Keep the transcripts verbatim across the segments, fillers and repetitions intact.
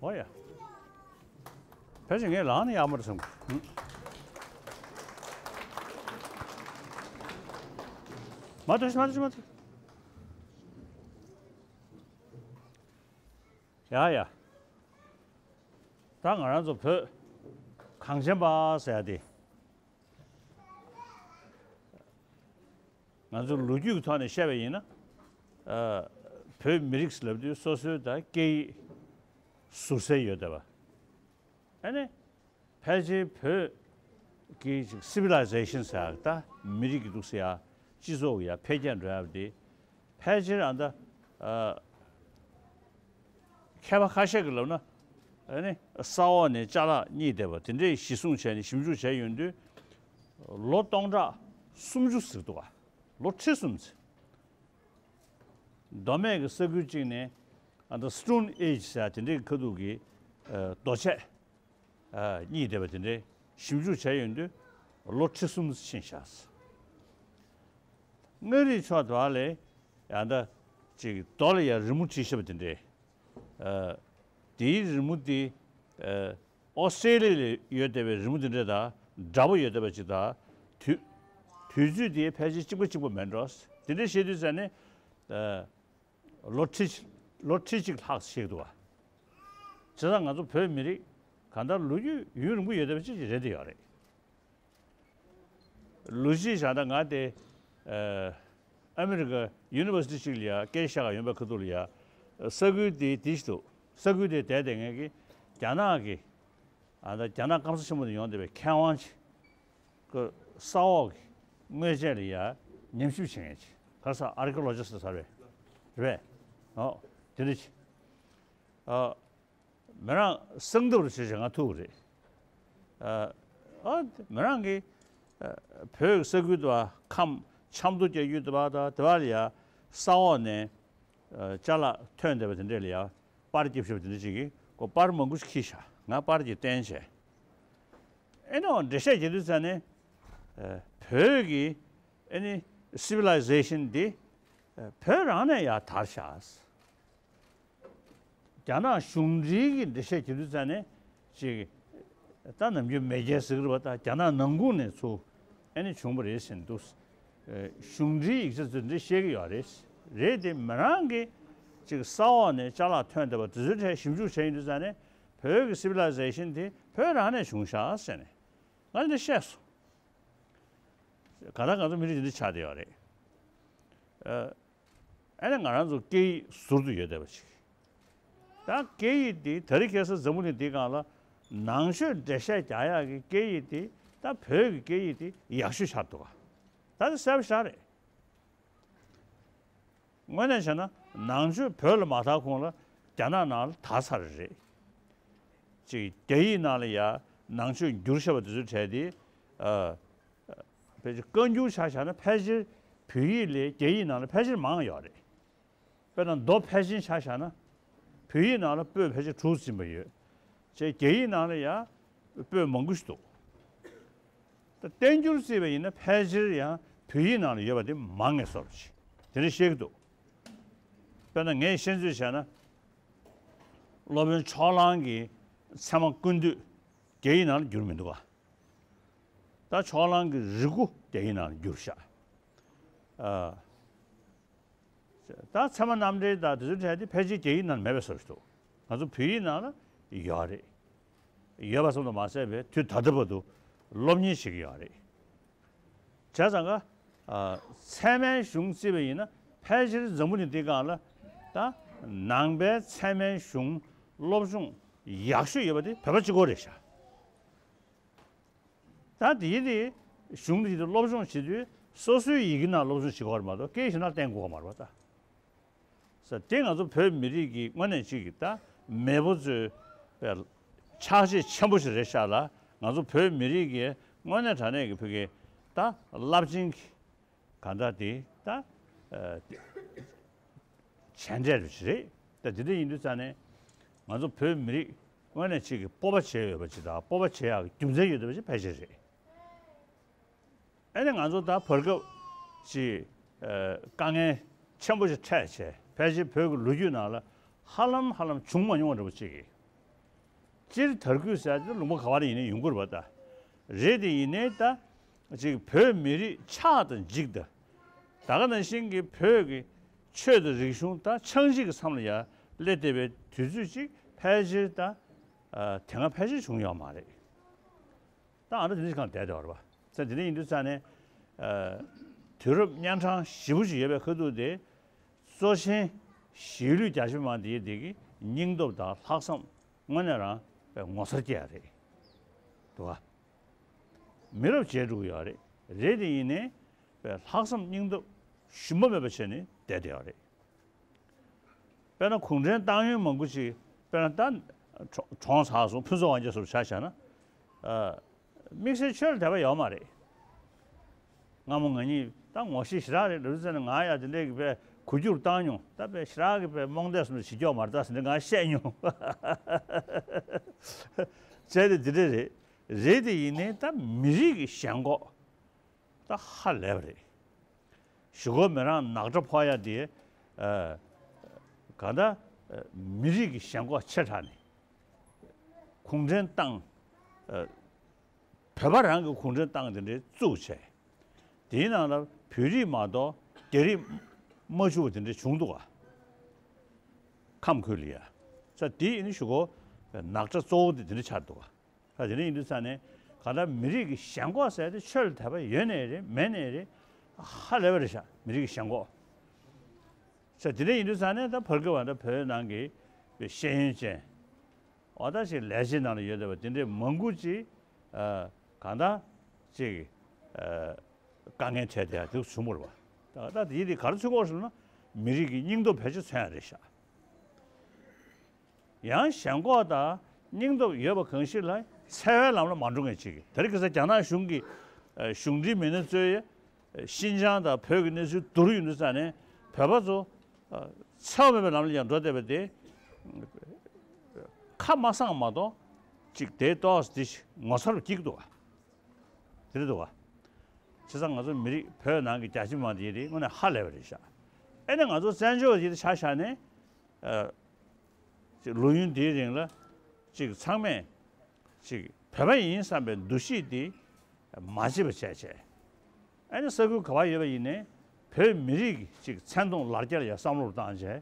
ཨོ་ཡ། ཕལ་ཆེར་ངས་ལངས་ནས་ཡག་མ་རེད་བསམ་གི། མ་ཐོས་མ་ཐོས་མ་ཐོས། ཡ་ཡ། ད་ང་རང་ཚོ་བོད་གངས་ཅན་པ་ཟེར་ཡ་དེ། ང་ཚོ་ལོ་རྒྱུས་ཀྱི་ཐོག་ནས་བཤད་པ་ཡིན་ན། ཨ། བོད་མི་རིགས་ལབ་དུས་སོ་སོའི་ད་སྐད་ཡིག་ཟུར་གསལ་ཡོད་བསྡད་པ། ཨ་ནི། ཕལ་ཆེར་བོད་ཀྱི་ཅིག་སི་ཝི་ལའི་ཟེ་ཤན་ཟེར་ཡག་ད་མི་རིགས་ཀྱི་འདུག་ཟེར་ཡག་སྤྱི་ཚོགས་ཀྱི་ཡ་འཕེལ་རྒྱས་འགྲོ་ཡག་དེ། ཕལ་ཆེར་ཨ་ད། ཨ། མཁས་པ་ཁ་ཤས་ཀྱིས་ལབ་ན། ཨ་ནི་ས་འོག་ནས་ཅ་ལག་རྙེད་བསྡད་པ་དེ་འདྲས་གཞི་བཟུང་བྱས་ནས་ཞིབ་འཇུག་བྱས་ཡོང་དུས། ལོ་སྟོང་ཕྲག་སུམ་ཅུ་ཟིན་འདུག་ག། ལོ་ཁྲི་གསུམ་ཟིན། མདོ་སྨད་ཀྱི་ས་ཁུལ་གཅིག་ནས་ཨ་ད་སི་ཊོན་ཨེཇ་ཟེར་དེ་འདྲའི་ཁ་ཐུག་གི་ཨ་རྡོ་ཆས་ཨ་རྙེད་བསྡད་པ་དེ་འདྲའི་ཞིབ་འཇུག་བྱས་ཡོང་དུས་ལོ་ཁྲི་གསུམ་ཕྱིན་ཤག། མངའ་རིས་ཕྱོགས་དེ་བ་ལས་ཡང་ད་ཅིག་རྡོ་ལ་ཡང་རི་མོ་བྲིས་བཞག་པ་དེ་འདྲའི། ཨ། དེའི་རི་མོ་དེ། ཨ། ཨོ་སི་ཏྲེ་ལི་ཡ་ལ་ཡོད་བསྡད་པའི་རི་མོ་དེ་འདྲ་དང་འདྲ་པོ་ཡོད་བསྡད་པ་ཅིག་དང་། དུས་དུས་ཚོད་དེ་ཕལ་ཆེར་གཅིག་པ་གཅིག་པ་མེད་འགྲོ། དེ་འདྲ་བཤད་དུས་ཙ་ནས། ཨ། ལོ་ཁྲི་ལོ་ཁྲི་གཅིག་ལྷག་བཤད་འདུག་བ། བྱས་ཙང་ང་ཚོ་བོད་མི་རིགས་གང་ལྟར་ལོ་རྒྱུས་ཡུན་རིང་པོ་ཡོད་བསྡད་པ་ཅིག་རེད་དེ་ཡོད་རེད། ལོ་རྒྱུས་བྱས་ན་ང་དེ། ཨ། ཨ་མི་རི་ཀ་ཡུ་ནི་ཝར་སི་ཊི་ཅིག་ལ་ཡ་སྐད་ཆ་བཤད་ག་ཡོང་བའི་ཁ་ཐུག་ལ་ཡ། ས་ཁུལ་དེ་དེ་ཞིག་འདུག། ས་ཁུལ་དེ་བསྡད་བསྡད་མཁན་གྱི་རྒྱ་ནག་གི། ཨ། ད་རྒྱ་ནག་སྐམ་ས་ཆེན་པོ་ནས་ཡོང་བསྡད་པའི་མཁས་དབང་ཅིག་གི་ས་འོག་གི་དངོས་ཆས་ལ་ཡ་ཉམས་ཞིབ་བྱེད་མཁན་ཅིག། ག་རེ་ཟེར། ཨར་ཀི་ཡོ་ལོ་ཇི་སི་ཊི་ཟེར་བས། རེད་པས། ཨོ། དེ་འདྲ་ཅིག། ཨ། མི་རང་གསང་སྟབས་རུ་བྱས་བྱས་ང་ཐུག་གི་རེད། ཨ། ཨ། མི་རང་གིས། ཨ། བོད་ཀྱི་ས་ཁུལ་དུ་ཁམས་ཆབ་མདོ་རྒྱག་རྒྱུ་དེ་བ་དང་དེ་བ་ལ་ཡ་ས་འོག་ནས། ཨ། ཅ་ལག་ཐོན་བསྡད་པ་དེ་འདྲས་ལ་ཡ་པར་རྒྱབ་བཞག་པ་དེ་འདྲ་ཅིག་གིས་ཁོ་པར་མང་པོ་ཞིག་འཁྱེར་ཤག། ང་པར་གྱིས་བསྟན་བྱས། ཨེ་ནོ་འགྲེལ་བཤད་བྱེད་དུས་ཙ་ནས། ཨ། བོད་ཀྱི་ཨེ་ནི་སི་ཝི་ལའི་ཟེ་ཤན་འདི། ཨ། བོད་རང་ནས་ཡར་དར་ཤག། རྒྱ་ནག་གཞུང་འབྲེལ་གྱི་འགྲེལ་བཤད་བྱེད་དུས་ཙ་ནས་ཅིག། ད་ནམ་རྒྱུན་མེས་རྒྱལ་ཟེར་གྱི་རེད་པ། ད་རྒྱ་ནག་ནང་ཁུལ་ནས་ཚུར་ཨེ་ནི་བྱུང་བ་རེད་ཟེར་འདུག། ཨེ། གཞུང་འབྲེལ་ཡིག་ཆ་ཚོ་འདི་བཤད་ཀྱི་ཡོད་རེད། རེད་དེ་མི་རང་གིས་ཅིག་ས་འོག་ནས་ཅ་ལག་ཐོན་བསྡད་པ་དེ་ཚོའི་གྲས་ཞིབ་འཇུག་བྱས་ཡོང་དུས་ཙ་ནས་བོད་ཀྱི་སི་ཝི་ལའི་ཟེ་ཤན་དེ་བོད་རང་ནས་བྱུང་ཤག་ཟེར་ནས་ང་འདི་བཤད་སོང་། གང་ལྟར་ང་ཚོ་མི་རིགས་འདི་འདྲ་ཆགས་བསྡད་ཡོད་རེད། ཨ། ཨ་ནི་ང་རང་ཚོ་སྐད་ཡིག་ཟུར་དུ་ཡོད་བསྡད་པ་ཞིག། ད་སྐད་ཡིག་འདི་དེ་རིང་ཁ་སང་འཛམ་བུ་གླིང་འདིའི་སྒང་ལ་ནང་ཆོས་འགྲེལ་བཤད་རྒྱག་ཡག་གི་སྐད་ཡིག་འདི་ད་བོད་ཀྱི་སྐད་ཡིག་འདི་ཡག་ཤོས་ཆགས་འདུག་ག། ད་དེ་གསལ་པོ་ཞེ་དྲག་རེད། དངོས་གནས་བྱས་ན་ནང་ཆོས་བོད་ལ་མ་དར་གོང་ལ་རྒྱ་ནག་ནང་ལ་དར་ཚར་རེད། ཅིག་རྒྱ་ཡིག་ནང་ལ་ཡ་ནང་ཆོས་བསྒྱུར་བཞག་པ་དེ་ཚོའི་གྲས་དེ། ཨ། ཕལ་ཆེར་བཀའ་འགྱུར་ཆ་བཞག་ན་ཕལ་ཆེར་བོད་ཡིག་ལས་རྒྱ་ཡིག་ནང་ལ་ཕལ་ཆེར་མང་ཡོད་རེད། དཔེར་ན་མདོ་ཕལ་ཆེན་ཆ་བཞག་ན། བོད་ཡིག་ནང་ལ་པོད་ཕལ་ཆེར་དྲུག་ཟིན་པ་ཡོད། བྱས་རྒྱ་ཡིག་ནང་ལ་ཡང་པོད་མང་པོ་ཞིག་འདུག། ད་བསྟན་འགྱུར་བརྩིས་པ་ཡིན་ན་ཕལ་ཆེར་ཡང་བོད་ཡིག་ནང་ལ་ཡོད་པ་དེ་མང་ངེས་སོ་ཞེས་དེ་འདྲ་བཤད་ཀྱི་འདུག། དཔེར་ན་ངས་ཤེས་ཚོད་བྱས་ན། སློབ་དཔོན་ཕྱོགས་གླང་གི་ཚད་མ་ཀུན་བཏུས་རྒྱ་ཡིག་ནང་ལ་བསྒྱུར་མི་འདུག་ག། ད་ཕྱོགས་གླང་གི་རིགས་སྐུ་རྒྱ་ཡིག་ནང་ལ་བསྒྱུར་ཤག། ཨ། ད་ཚད་མ་རྣམ་འགྲེལ་དང་དེ་ཚོའི་གྲས་དེ་ཕལ་ཆེར་རྒྱ་ཡིག་ནང་མེད་པའི་བཟོ་ཞིག་འདུག། ང་ཚོ་བོད་ཡིག་ནང་ལ་ཡོད་རེད། ཡོད་པ་ཙམ་དུ་མ་ཟད་པའི་དུས་ད་ལྟ་བར་དུ་སློབ་གཉེར་བྱེད་ཀྱི་ཡོད་རེད། བྱས་ཙང་ཀ། ཨ། ཚད་མའི་གཞུང་བརྩིས་པ་ཡིན་ན་ཕལ་ཆེར་འཛམ་བུ་གླིང་འདིའི་སྒང་ལ་ད་ནང་པའི་ཚད་མའི་གཞུང་སློབ་སྦྱོང་ཡག་ཤོས་ཡོད་པ་དེ་བོད་པ་གཅིག་པོ་རེད་ཤག། ད་དེའི་དེ་གཞུང་དེ་སློབ་སྦྱོང་བྱེད་དུས་སོ་སོའི་ཡི་གེ་ནང་སློབ་སྦྱོང་བྱེད་དགོས་པ་རེད་མ་གཏོགས་སྐད་ཡིག་གཞན་ནང་བསྟན་དགོས་པ་མ་རེད་པ་ད། ས་དེ་ང་ཚོ་བོད་མི་རིགས་ཀྱི་དངོས་གནས་གཅིག་གི་ད་མེས་པོ་ཚོའི་ཕྱག་རྗེས་ཆེན་པོ་ཞིག་རེད་ཤག་ལ། ང་ཚོ་བོད་མི་རིགས་ཀྱི་དངོས་གནས་དྲང་གནས་ཀྱི་བོད་ཀྱི་ད་རླབས་ཆེན་གྱི་གང་ལྟར་དེ་ད། ཨ། མཇལ་འཕྲད་རེད། ད་དེ་འདྲ་ཡིན་དུས་ཙང་ནས་ང་ཚོ་བོད་མི་རིགས་དངོས་གནས་གཅིག་གི་སྤོབས་པ་བྱེད་འོས་པ་ཅིག་དང་སྤོབས་པ་བྱེད་ཡག་གི་རྒྱུ་མཚན་ཡོད་བསྡད་པ་ཅིག་ཕལ་ཆེར་རེད། ཨ་ནི་ང་ཚོ་ད་བར་སྐབས་ཅིག། ཨ། དཀའ་ངལ་ཆེན་པོ་ཞིག་འཕྲད་བྱས་ཕལ་ཆེར་བོད་ཀྱི་ལོ་རྒྱུས་ནང་ལ་ ཧ་ལམ་ཧ་ལམ་བྱུང་མ་མྱོང་བ་འདྲ་པོ་ཅིག་གིས། སྤྱིར་དར་རྒུད་ཟེར་ཡ་དེ་ལུང་པ་ག་བ་ནས་ཡིན་ནའི་ཡོང་གི་རེད་པ་ད། རེད་དེ་ཡིན་ནའི་ད་ཅིག་བོད་མི་རིགས་ཆགས་དང་འཇིག་དང་། ད་ག་ནང་བཞིན་གྱི་བོད་ཀྱི་ཆོས་དང་རིག་གཞུང་ད་ཆགས་འཇིག་གི་མཚམས་ལ་ཡར་སླེབས་བསྡད་པའི་དུས་ཚོད་ཅིག་ཕལ་ཆེར་ད་དེ་སྔ་ཕལ་ཆེར་བྱུང་ཡོད་མ་རེད། ད་ཨ་འདྲ་དེ་འདྲ་ཞིག་གང་བསྡད་བསྡད་པ་རེད་པ། ས་དེ་འདྲ་ཡིན་དུས་ཙང་ནས། ཨ། དུས་རབས་གཉན་འཕྲང་ཞེ་པོ་ཞིག་ཡོད་པའི་ཁ་ཐུག་དེ། གཙོ་ཆེན་གཞིས་ལུས་རྒྱ་ཆེ་མང་སྡེ་དེ་གི་སྙིང་སྟོབས་དང་ལྷག་བསམ་དངོས་གནས་རང་པའི་ངོ་མཚར་སྐྱེ་ཡ་རེད། འདུག་ག་མི་རབས་བརྗེས་འགྲོ་གི་ཡོད་རེད། རེད་དེ་ཡིན་ནའི་པའི་ལྷག་བསམ་སྙིང་སྟོབས་ཞུམ་པ་མེད་པ་བྱས་ནས་བསྡད་བསྡད་ཡོད་རེད། དཔེར་ན་གུང་ཁྲན་ཏང་ཡོན་མང་པོ་ཞིག་དཔེར་ན་ད་གྲོངས་གྲོངས་ཚར་སོང་། ཕུན་ཚོགས་དབང་རྒྱལ་སོགས་ཆ་བཞག་ན། ཨ། དམིགས་བསལ་ཆོས་ལ་དད་པ་ཡོད་མ་རེད། སྔ་མོ་ང་གཉིས་ད་ངོ་ཤེས་ཞེ་དྲག་རེད་ལབ་ཙང་ནས་ང་ཡང་དེ་འདྲའི་གི་པའི་གུ་གྱུར་བཏང་མྱོང་། ད་པའི་ཞེ་དྲག་གི་པའི་རྨོངས་དད་སོགས་བྱེད་ཀྱོག་མ་རེད་ད་ཟེར་ནས་ང་བཤད་མྱོང་། བྱས་ཏེ་དེ་འདྲ་རེད། རེད་དེ་ཡིན་ནའི་ད་མི་རིགས་ཀྱི་ཞེན་ཁོག་ད་ཧ་ལས་པ་རེད། གཞིས་འགོ་མི་རང་ནག་ཁྲ་ཕོག་ཡ་དེ། ཨ། གང་ལྟར། ཨ། མི་རིགས་ཀྱི་ཞེན་ཁོག་ཆེ་དྲགས་ནས། གུང་ཁྲན་ཏང་། ཨ། བོད་པ་རང་གི་གུང་ཁྲན་ཏང་དེ་འདྲའི་བཙུགས་བྱས། དེའི་ནང་ལ་བོད་རིགས་མ་གཏོགས་རྒྱ་རིགས་མ་བཅུག་པ་དེ་འདྲ་བྱུང་འདུག་ག་ཁམས་ཁུལ་ལ་ཡ། ས་དེ་ཡིན་གཞིས་འགོ་ནག་ཁྲ་གཙོ་བོ་དེ་དེ་འདྲ་ཆགས་འདུག་ག་ད་དེ་འདྲ་ཡིན་དུས་ཙང་ནས་གང་ལྟར་མི་རིགས་ཀྱི་ཞེན་ཁོག་ཟེར་དེ་ཆོས་ལ་དད་པ་ཡོད་ནའི་རེད་མེད་ནའི་རེད། ཧ་ལས་པ་རེད་ཤག་མི་རིགས་ཀྱི་ཞེན་ཁོག་ས་དེ་འདྲ་ཡིན་དུས་ཙང་ནས་ད་ཕར་གི་བ་ད་བོད་ནང་གི་ཤེས་ཡོན་ཅན། འོ་ད་ཞིག་ལས་བྱེད་ནང་ལ་ཡོད་བསྡད་པ་དེ་འདྲའི་མང་པོ་ཅིག་ཨ། གང་ལྟར་ཅིག་ཨ། དཀའ་ངལ་འཕྲད་བསྡད་ཡ་དེ་བྱུང་བ་རེད་པ། ད་ད་དེ་ཡིན་དེ་ག་རེ་མཚོན་གྱི་ཡོད་ཟེར་ན། མི་རིགས་ཀྱི་སྙིང་སྟོབས་ཕལ་ཆེར་མཚོན་ཡ་རེད་ཤག་ཡང་ཞེན་ཁོག་དང་སྙིང་སྟོབས་ཡོད་པ་གང་ཞིག་ལ་འཚེ་བའི་ལམ་ལ་མ་འགྲོ་མཁན་ཅིག་དེ་རིང་ཁ་སང་རྒྱ་ནག་གཞུང་གི་ཨ། གཞུང་འབྲེལ་མི་སྣ་གཙོས། ཤིན་ཅང་དང་བོད་ཀྱི་གནས་ཚུལ་བསྡུར་ཡོང་དུས་ཙང་ནས་བོད་པ་ཚོ་འཚེ་བ་མེད་པའི་ལམ་ལ་ཡང་འགྲོ་བསྡད་པ་དེ་ཁ་མ་གསང་མ་གཏོགས་ཅིག་དེའི་ཏོག་ཙམ་དེ་ཞིག་ངོ་མཚར་བ་སྐྱེ་གི་འདུག་ག་དེ་རེད་འདུག་ག་བྱས་ཙང་ང་ཚོ་མི་རིགས་བོད་ནང་གི་རྒྱ་ཆེ་མང་དེ་རིགས་དངོས་གནས་ཧ་ལས་པ་རེད་ཤག་ཨེ་ནས་ང་ཚོ་བཙན་བྱོལ་བ་དེ་ཆ་བཞག་ནས་ཨ། ཅིག་ལོ་ཡུན་འདིའི་རིང་ལ་ཅིག་ཚང་མས་ཅིག་བོད་པ་ཡིན་བསམ་པའི་འདུ་ཤེས་འདི་མ་བརྗེད་པ་བྱས་བྱས། ཨ་ནི་ས་ཁུལ་ག་པར་ཡོད་པ་ཡིན་ནའི་བོད་མི་རིགས་ཀྱི་ཅིག་མཚན་མཐོང་ལར་རྒྱ་ལ་ཡང་བསམ་བློ་བཏང་བྱས།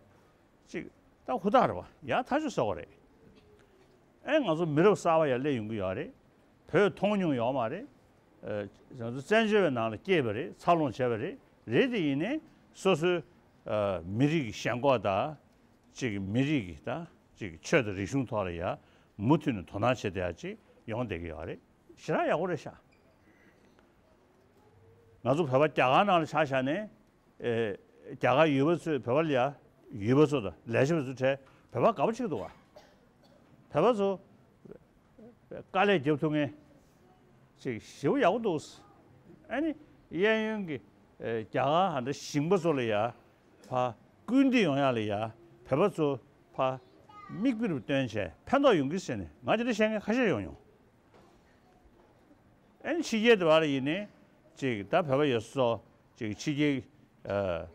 ཅིག་ད་ཧུར་ཐག་རེད་པ། ཡག་ཐག་ཆོད་བཟོ་དགོས་རེད། ཨེ་ང་ཚོ་མི་རབས་གསར་པ་ཡར་སླེབས་ཡོང་གི་ཡོད་རེད། བོད་མཐོང་མྱོང་ཡོད་མ་རེད། ཨ། ང་ཚོ་བཙན་བྱོལ་བའི་ནང་ལ་སྐྱེས་པ་རེད། འཚར་ལོངས་བྱས་པ་རེད། རེད་དེ་ཡིན་ནའི་སོ་སོའི་ཨ། མི་རིགས་ཀྱི་ཞེན་ཁོག་དང་། ཅིག་མི་རིགས་ཀྱི་ད་ཅིག་ཆོས་དང་རིག་གཞུང་ཐོག་ལ་ཡ་མུ་མཐུད་ནས་དོ་སྣང་བྱེད་བསྡད་ཡ་ཅིག་ཡོང་བསྡད་ཀྱི་ཡོད་རེད། ཞེ་དྲག་ཡག་པོ་རེད་ཤག་ང་ཚོ་བོད་པ་རྒྱ་གར་ནང་ལ་ཆ་བཞག་ནས། ཨེ། རྒྱ་གར་ཡུལ་པ་ཚོས་བོད་པ་ལ་ཡ། ཡུལ་པ་ཚོ་དང་ལས་བྱེད་པ་ཚོའི་གྲས་བོད་པ་དགའ་པོ་བྱེད་ཀྱི་འདུག་ག་བོད་པ་ཚོ་དཀའ་ལས་རྒྱབ་ཐུབ་མཁན་ཅིག་ཞེ་པོ་ཡག་པོ་འདུག་ཨ་ནི་གཡས་གཡོན་གྱི་ཨེ། རྒྱ་གར་ཧ་འདྲ་ཞིང་པ་ཚོ་ལ་ཡ་ཕར་སྐུལ་འདེད་ཡོང་ཡ་ལ་ཡ་བོད་པ་ཚོ་ཕར་མིག་དཔེ་རུ་སྟོན་བྱས་ཕན་ཐོགས་ཡོང་གི་ཟེར་ནས་ང་དེ་འདྲ་བཤད་མཁན་ཁ་ཤས་ཡོང་མྱོང་། ཨ་ནི་ཕྱི་རྒྱལ་དུ་བ་ལ་ཡིན་ནའི་ཅིག་ད་བོད་པ་ཡོད་སོ་ཅིག་ཕྱི་རྒྱལ་ཨ།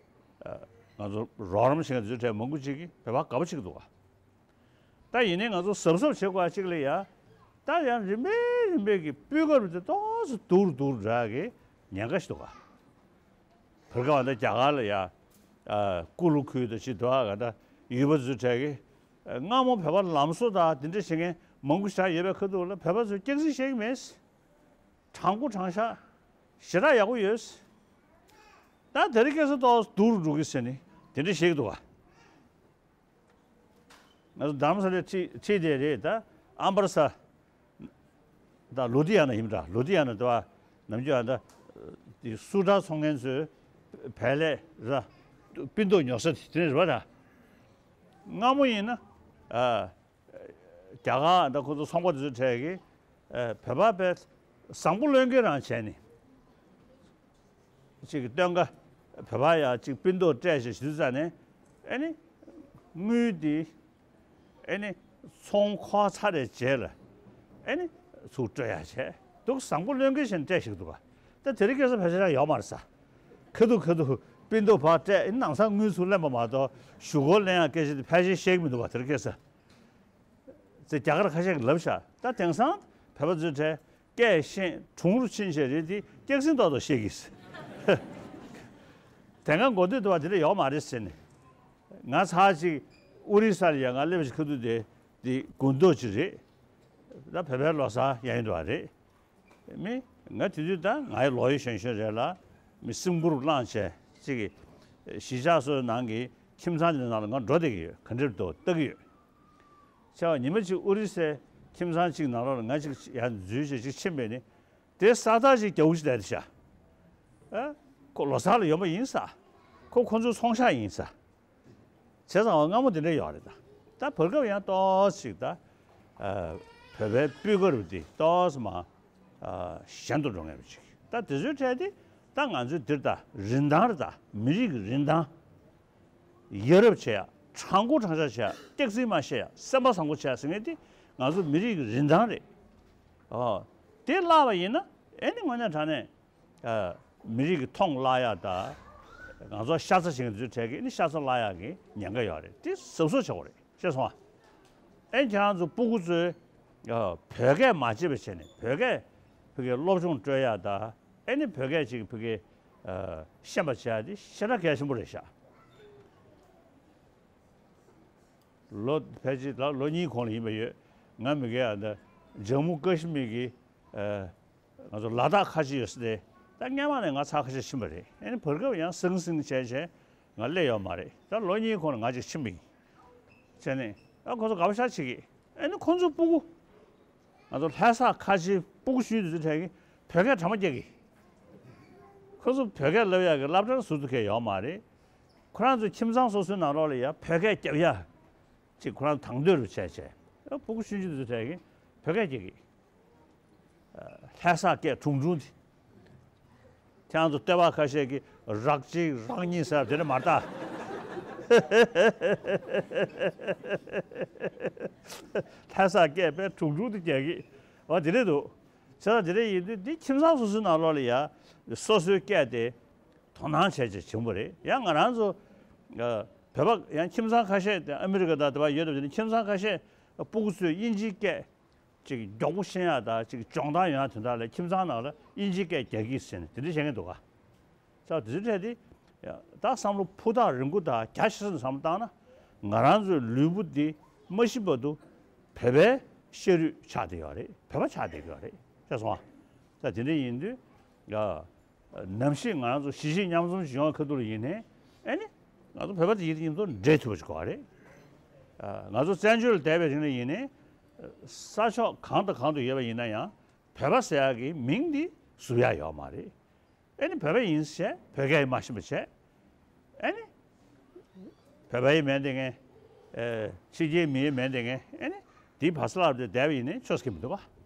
ཨ། ང་ཚོ་རོགས་རམ་བྱེད་མཁན་དེ་ཚོའི་གྲས་མང་པོ་ཅིག་གིས་བོད་པ་དགའ་པོ་བྱེད་ཀྱི་འདུག་ག་ད་ཡིན་ནའི་ང་ཚོ་གཟབ་གཟབ་བྱེད་དགོས་པ་ཅིག་ལ་ཡ། ད་ཡང་རིམ་པས་རིམ་པས་ཀྱི་སྤུས་ཀ་རུ་དེ་ཏོག་ཙམ་སྡུག་རུ་སྡུག་རུ་འགྲོ་ཡ་གི་ཉེན་ཁ་ཞིག་འདུག་ག་བོད་ཁ་བ་ད་རྒྱ་གར་ལ་ཡ། ཨ། ཀུ་ལུ་ཁུལ་དང་ཅིག་འདུག་ག་ད་ཡུལ་པ་ཚོའི་གྲས་ཀྱི། ཨ། སྔ་མོ་བོད་པ་ལམ་བཟོ་དང་དེ་འདྲ་བྱེད་མཁན་མང་པོ་ཞིག་ཡོད་པའི་ཁ་ཐུག་ལ་བོད་པ་ཚོས་སྐྱག་རྫུན་བཤད་ཀྱི་མེད། དྲང་པོ་དྲང་བཞག་ཞེ་དྲག་ཡག་པོ་ཡོད། ད་དེ་རིང་ཁ་སང་ཏོག་ཙམ་སྡུག་རུ་འགྲོ་གི་ཟེར་ནས་དེ་འདྲ་བཤད་ཀྱི་འདུག་ག་ང་ཚོ་རྡ་རམ་ས་ལའི་འཁྲིས་འཁྲིས་དེ་རེད་ད། ཨམ་བར་ས། ད་ལུ་དྷི་ཡ་ན་ཡིན་པ་འདྲ། ལུ་དྷི་ཡ་ན་དེ་བ་ནམ་རྒྱུན་ཨ་ད་དེ་སུ་ཊར་ཚོང་མཁན་ཚོའི་བལ་ལས་ར་སྤུན་ཐོག་ཉོ་ས་དེ་དེ་རེད་པ་ད། སྔ་མོ་ཡིན་ན་ཨ། རྒྱ་གར་ད་ཁོ་ཚོ་ཚོང་པ་དེ་ཚོའི་གྲས་ཀྱིས་ཨ། བོད་པ་དཔེ་བཟང་པོ་བློས་འགེལ་རང་བྱས་ནས། ཅིག་སྟོན་ཀ་བོད་པ་ཡ་ཅིག་སྤུན་ཐོག་སྤྲད་བྱས་ཞུ་ཙ་ནས་ཨེ་ནི་དངུལ་འདི་ཨེ་ནི་ཚོང་འཁོར་ཚར་རེ་རྗེས་ལ་ཨེ་ནི་ཚུར་སྤྲོད་ཡ་བྱས་འདུག་བཟང་པོ་བློས་འགེལ་བྱས་ནས་སྤྲད་ཞིག་འདུག་ག་ད་དེ་རིང་ཁ་སང་བོད་ཆ་ཡག་ཡོད་མ་རེད་ས། ཁ་ཐུག་ཁ་ཐུག་སྤུན་ཏོག་ཕར་སྤྲད་ནང་སང་དངུལ་ཚུར་ལེན་པ་མ་གཏོགས་གཞུག་གུར་ལེན་ཡག་སྐད་ཆ་དེ་ཕལ་ཆེར་བཤད་ཀྱི་མི་འདུག་བ། དེར་སྐད་ཆ་ཚེ་རྒྱ་གར་ཁ་ཤས་ཀྱིས་ལབ་ཤག་ད་དེང་སང་བོད་པ་ཚོའི་གྲས་སྐད་ཤེས་གྲུང་རུ་ཕྱིན་བྱས་རེད་དེ་སྐྱག་རྫུན་ཏོག་ཏོག་བཤད་ཀྱིས། དེང་སང་གོ་ཐོས་འདུག་བ། དེ་འདྲ་ཡོག་མ་རེད་ཟེར་ནས། ང་ཚར་གཅིག་ཨོ་རི་ས་ལ་ཡ་ང་སླེབས་ཤིག་ཁ་ཐུག་དེ་དེ་དགུན་ཐོག་ཅིག་རེད། ད་བོད་པའི་ལོ་གསར་ཡ་ཡིན་འདུག་བ་རེད། མི་ང་དེ་དུས་ད་ང་ཡི་ལོ་ཡི་གཞོན་གཞོན་རེད་ལ། མི་སེམས་ཁུར་བླངས་བྱས་གཅིག་གི་གཞིས་ཆགས་སོ་སོའི་ནང་གི་ཁྱིམ་ཚང་དེ་ནང་ལ་ང་འགྲོ་བསྡད་ཀྱི་ཡོད། ག་འདྲ་འདུག་ལྟ་གི་ཡོད། ཆ་བ་ཉི་མ་གཅིག་ཨོ་རི་སའི་ཁྱིམ་ཚང་གཅིག་ནང་ལོགས་ལ་ང་གཅིག་ཡར་འཛུལ་བྱས་གཅིག་ཕྱིན་པས་ནི་དེ་ས་ཐག་ཅིག་རྒྱག་གི་བསྡད་ཤག་ཨ་ཁོ་ལོ་གསར་ལ་ཡོང་པ་ཡིན་ས། ཁོ་ཁོ་ཚོའི་ཚོང་ཤག་ཡིན་ས། བྱས་ཙང་བ་སྔ་མོ་དེ་འདྲ་ཡོད་རེད་ད། ད་བར་སྐབས་ཡང་ཏོག་ཙམ་ཅིག་ད་ཨ་བོད་པའི་སྤུས་ཀ་རུ་དེ་ཏོག་ཙམ་མ་ཨ་ཞན་དུ་འགྲོ་ངེས་པ་ཅིག་ད་དེ་ཚོའི་གྲས་དེ་ད་ང་ཚོའི་འདིར་ད་རིན་ཐང་རེད། ད་མི་རིགས་ཀྱི་རིན་ཐང་། ཡ་རབས་བྱེད་ཡ། དྲང་པོ་དྲང་བཞག་བྱེད་ཡ། སྐྱག་རྫུན་མ་བཤད་ཡ། སེམས་པ་བཟང་པོ་བྱེད་ཡ་ཟེར་མཁན་དེ་ང་ཚོ་མི་རིགས་ཀྱི་རིན་ཐང་རེད། ཨོ། དེ་བརླག་པ་ཡིན་ན་ཨེ་ནི་དངོས་གནས་དྲང་གནས་ཨ་མི་རིགས་ཀྱི་མཐོང་བརླག་ཡ་དང་། ང་ཚོ་ཤ་ཚ་བྱེད་མཁན་ཚོའི་གྲས་ཀྱིས་ཨེ་ནི་ཤ་ཚ་བརླག་ཡ་གི་ཉེན་ཁ་ཡོད་རེད། དེ་གཟབ་གཟབ་བྱེད་དགོས་རེད། ཤེས་སོང་ཨ། ཨེ་ཁྱེད་རང་ཚོ་སྤུ་གུ་ཚོས་ཨ་བོད་སྐད་མ་བརྗེད་པ་བྱས་ནས་བོད་སྐད་ཕ་གིའི་སློབ་སྦྱོང་སྤྲོད་ཡ་དང་། ཨེ་ནི་བོད་སྐད་ཅིག་ཕ་གི་ཨ་ཤེས་པ་བྱེད་ཡ་དེ་ཞེ་དྲག་གལ་ཆེན་པོ་རེད་ཤག་ལོ་ཕལ་ཆེར་ད་ལོ་གཉིས་གོང་ལ་ཡིན་པ་ཡོད། ང་མི་དགེ་ཨ་ད་ཇམ་མུ་ཀ་ཤི་མིར་གྱི་ཨ་ང་ཚོ་ལ་དྭགས་ཁ་ཆེ་ཡོད་ས་དེ་ད་སྔོན་མ་ནས་ང་ཚར་ཁ་ཤས་ཕྱིན་པ་རེད། ཨེ་ནི་བར་སྐབས་ཡང་སིང་སིང་བྱས་བྱས་ང་སླེབས་ཡོད་མ་རེད། ད་ལོ་གཉིས་གོང་ལ་ང་ཅིག་ཕྱིན་པ་ཡིན། བྱས་ནས་ཨ་ཁོ་ཚོ་དགའ་པོ་ཤ་བྱེད་ཀྱི། ཨེ་ནི་ཁོ་ཚོའི་སྤུ་གུ། ང་ཚོ་ལྷ་ས་ཁ་ཆེའི་སྤུ་གུ་ཤུལ་དེ་ཚོའི་གྲས་ཀྱིས་བོད་སྐད་གྲ་མ་རྒྱག་གི། ཁོ་ཚོ་བོད་སྐད་ལབ་ཡག་གི་སློབ་གྲྭར་ཟུར་དུ་ཁེལ་ཡོད་མ་རེད། ཁོ་རང་ཚོའི་ཁྱིམ་ཚང་སོ་སོའི་ནང་ལོགས་ལ་ཡ་བོད་སྐད་རྒྱབ་ཡ་ཅིག་ཁོ་རང་དང་དོད་རུ་བྱས་བྱས། ཨ་སྤུ་གུ་ཤུལ་དེ་ཚོའི་གྲས་ཀྱིས་བོད་སྐད་རྒྱག་གི། ལྷ་ས་སྐད་གྲུང་གྲུང་དེ། ཁྱེད་རང་ཚོ་ལྟེ་བ་ཁ་ཤས་ཀྱིས་རག་གཅིག་རག་གཉིས་ཟེར་དེ་འདྲ་མ་རེད་ད། ལྷ་ས་སྐད་དཔེ་གྲུང་གྲུང་དེ་རྒྱག་གི། འོ་དེ་འདྲ་འདུག་བྱས་ཙང་དེ་འདྲ་ཡིན་དུས་འདི་ཁྱིམ་ཚང་སོ་སོའི་ནང་ལོགས་ལ་ཡ་སོ་སོའི་སྐད་དེ་དོ་སྣང་བྱས་བྱས་བྱུང་བ་རེད། ཡང་ང་རང་ཚོ་ཨ་བོད་པ་ཡང་ཁྱིམ་ཚང་ཁ་ཤས་དེ་ཨ་མི་རི་ཀ་དང་དེ་བ་ཡོད་སྟབས་བྱས་ནས་ཁྱིམ་ཚང་ཁ་ཤས་སྤུ་གུ་ཚོས་དབྱིན་ཇིའི་སྐད་ཅིག་མགྱོགས་པོ་ཤེས་ཡག་དང་ཅིག་སྦྱོང་སྟངས་ཡོང་ཡག་དོན་དག་ལ་ཁྱིམ་ཚང་ནང་ལ་དབྱིན་ཇིའི་སྐད་རྒྱག་གི་ཟེར་ནས་དེ་འདྲ་བཤད་མཁན་འདུག་ག་ས་དེ་ཚོའི་གྲས་དེ་ད་བསམ་བློ་ཕུ་ཐག་རིང་པོ་དང་རྒྱ་ཆེ་ས་ནས་བསམ་བློ་བཏང་ན་ང་རང་ཚོའི་ལུས་པོ་འདི་མ་ཤི་བར་དུ་བོད་པའི་ཤ་རུས་ཆགས་བསྡད་ཡོད་རེད། བོད་པ་ཆགས་བསྡད་ཡོད་རེད། ཤེས་སོང་ཨ། ས་དེ་འདྲ་ཡིན་དུས་ཡ། ནམ་ཞིག་ང་རང་ཚོ་གཞིས་བྱེས་མཉམ་འཛོམས་ཤིག་ཡོང་བའི་ཁ་ཐུག་ལ་ཡིན་ནའི་ཨེ་ནི་ང་ཚོ་བོད་པ་དེ་ཡིན་དུས་འདྲེས་ཐུབ་པ་ཞིག་དགོས་པ་རེད། ང་ཚོ་བཙན་བྱོལ་ལ་བསྡད་པའི་རིང་ལ་ཡིན་ནའི་ས་ཕྱོགས་གང་དང་གང་དུ་ཡོད་པ་ཡིན་ན་ཡང་བོད་པ་ཟེར་ཡག་གི་མིང་འདི་ཟུར་ཡག་ཡོད་མ་རེད། ཨེ་ནི་བོད་པ་ཡིན་བྱས་བོད་སྐད་མ་ཤེས་པ་བྱས། ཨེ་ནི། བོད་པ་ཡི་མིང་འདི་ངས། ཨེ། ཕྱི་རྒྱལ་མིའི་མིང་འདི་ངས་ཨེ་ནི། འདིའི་བར་ས་ལབ་སྟེ་བསྡད་པ་ཡིན་ནའི་ཆོས་སྐད་མི་འདུག་ག་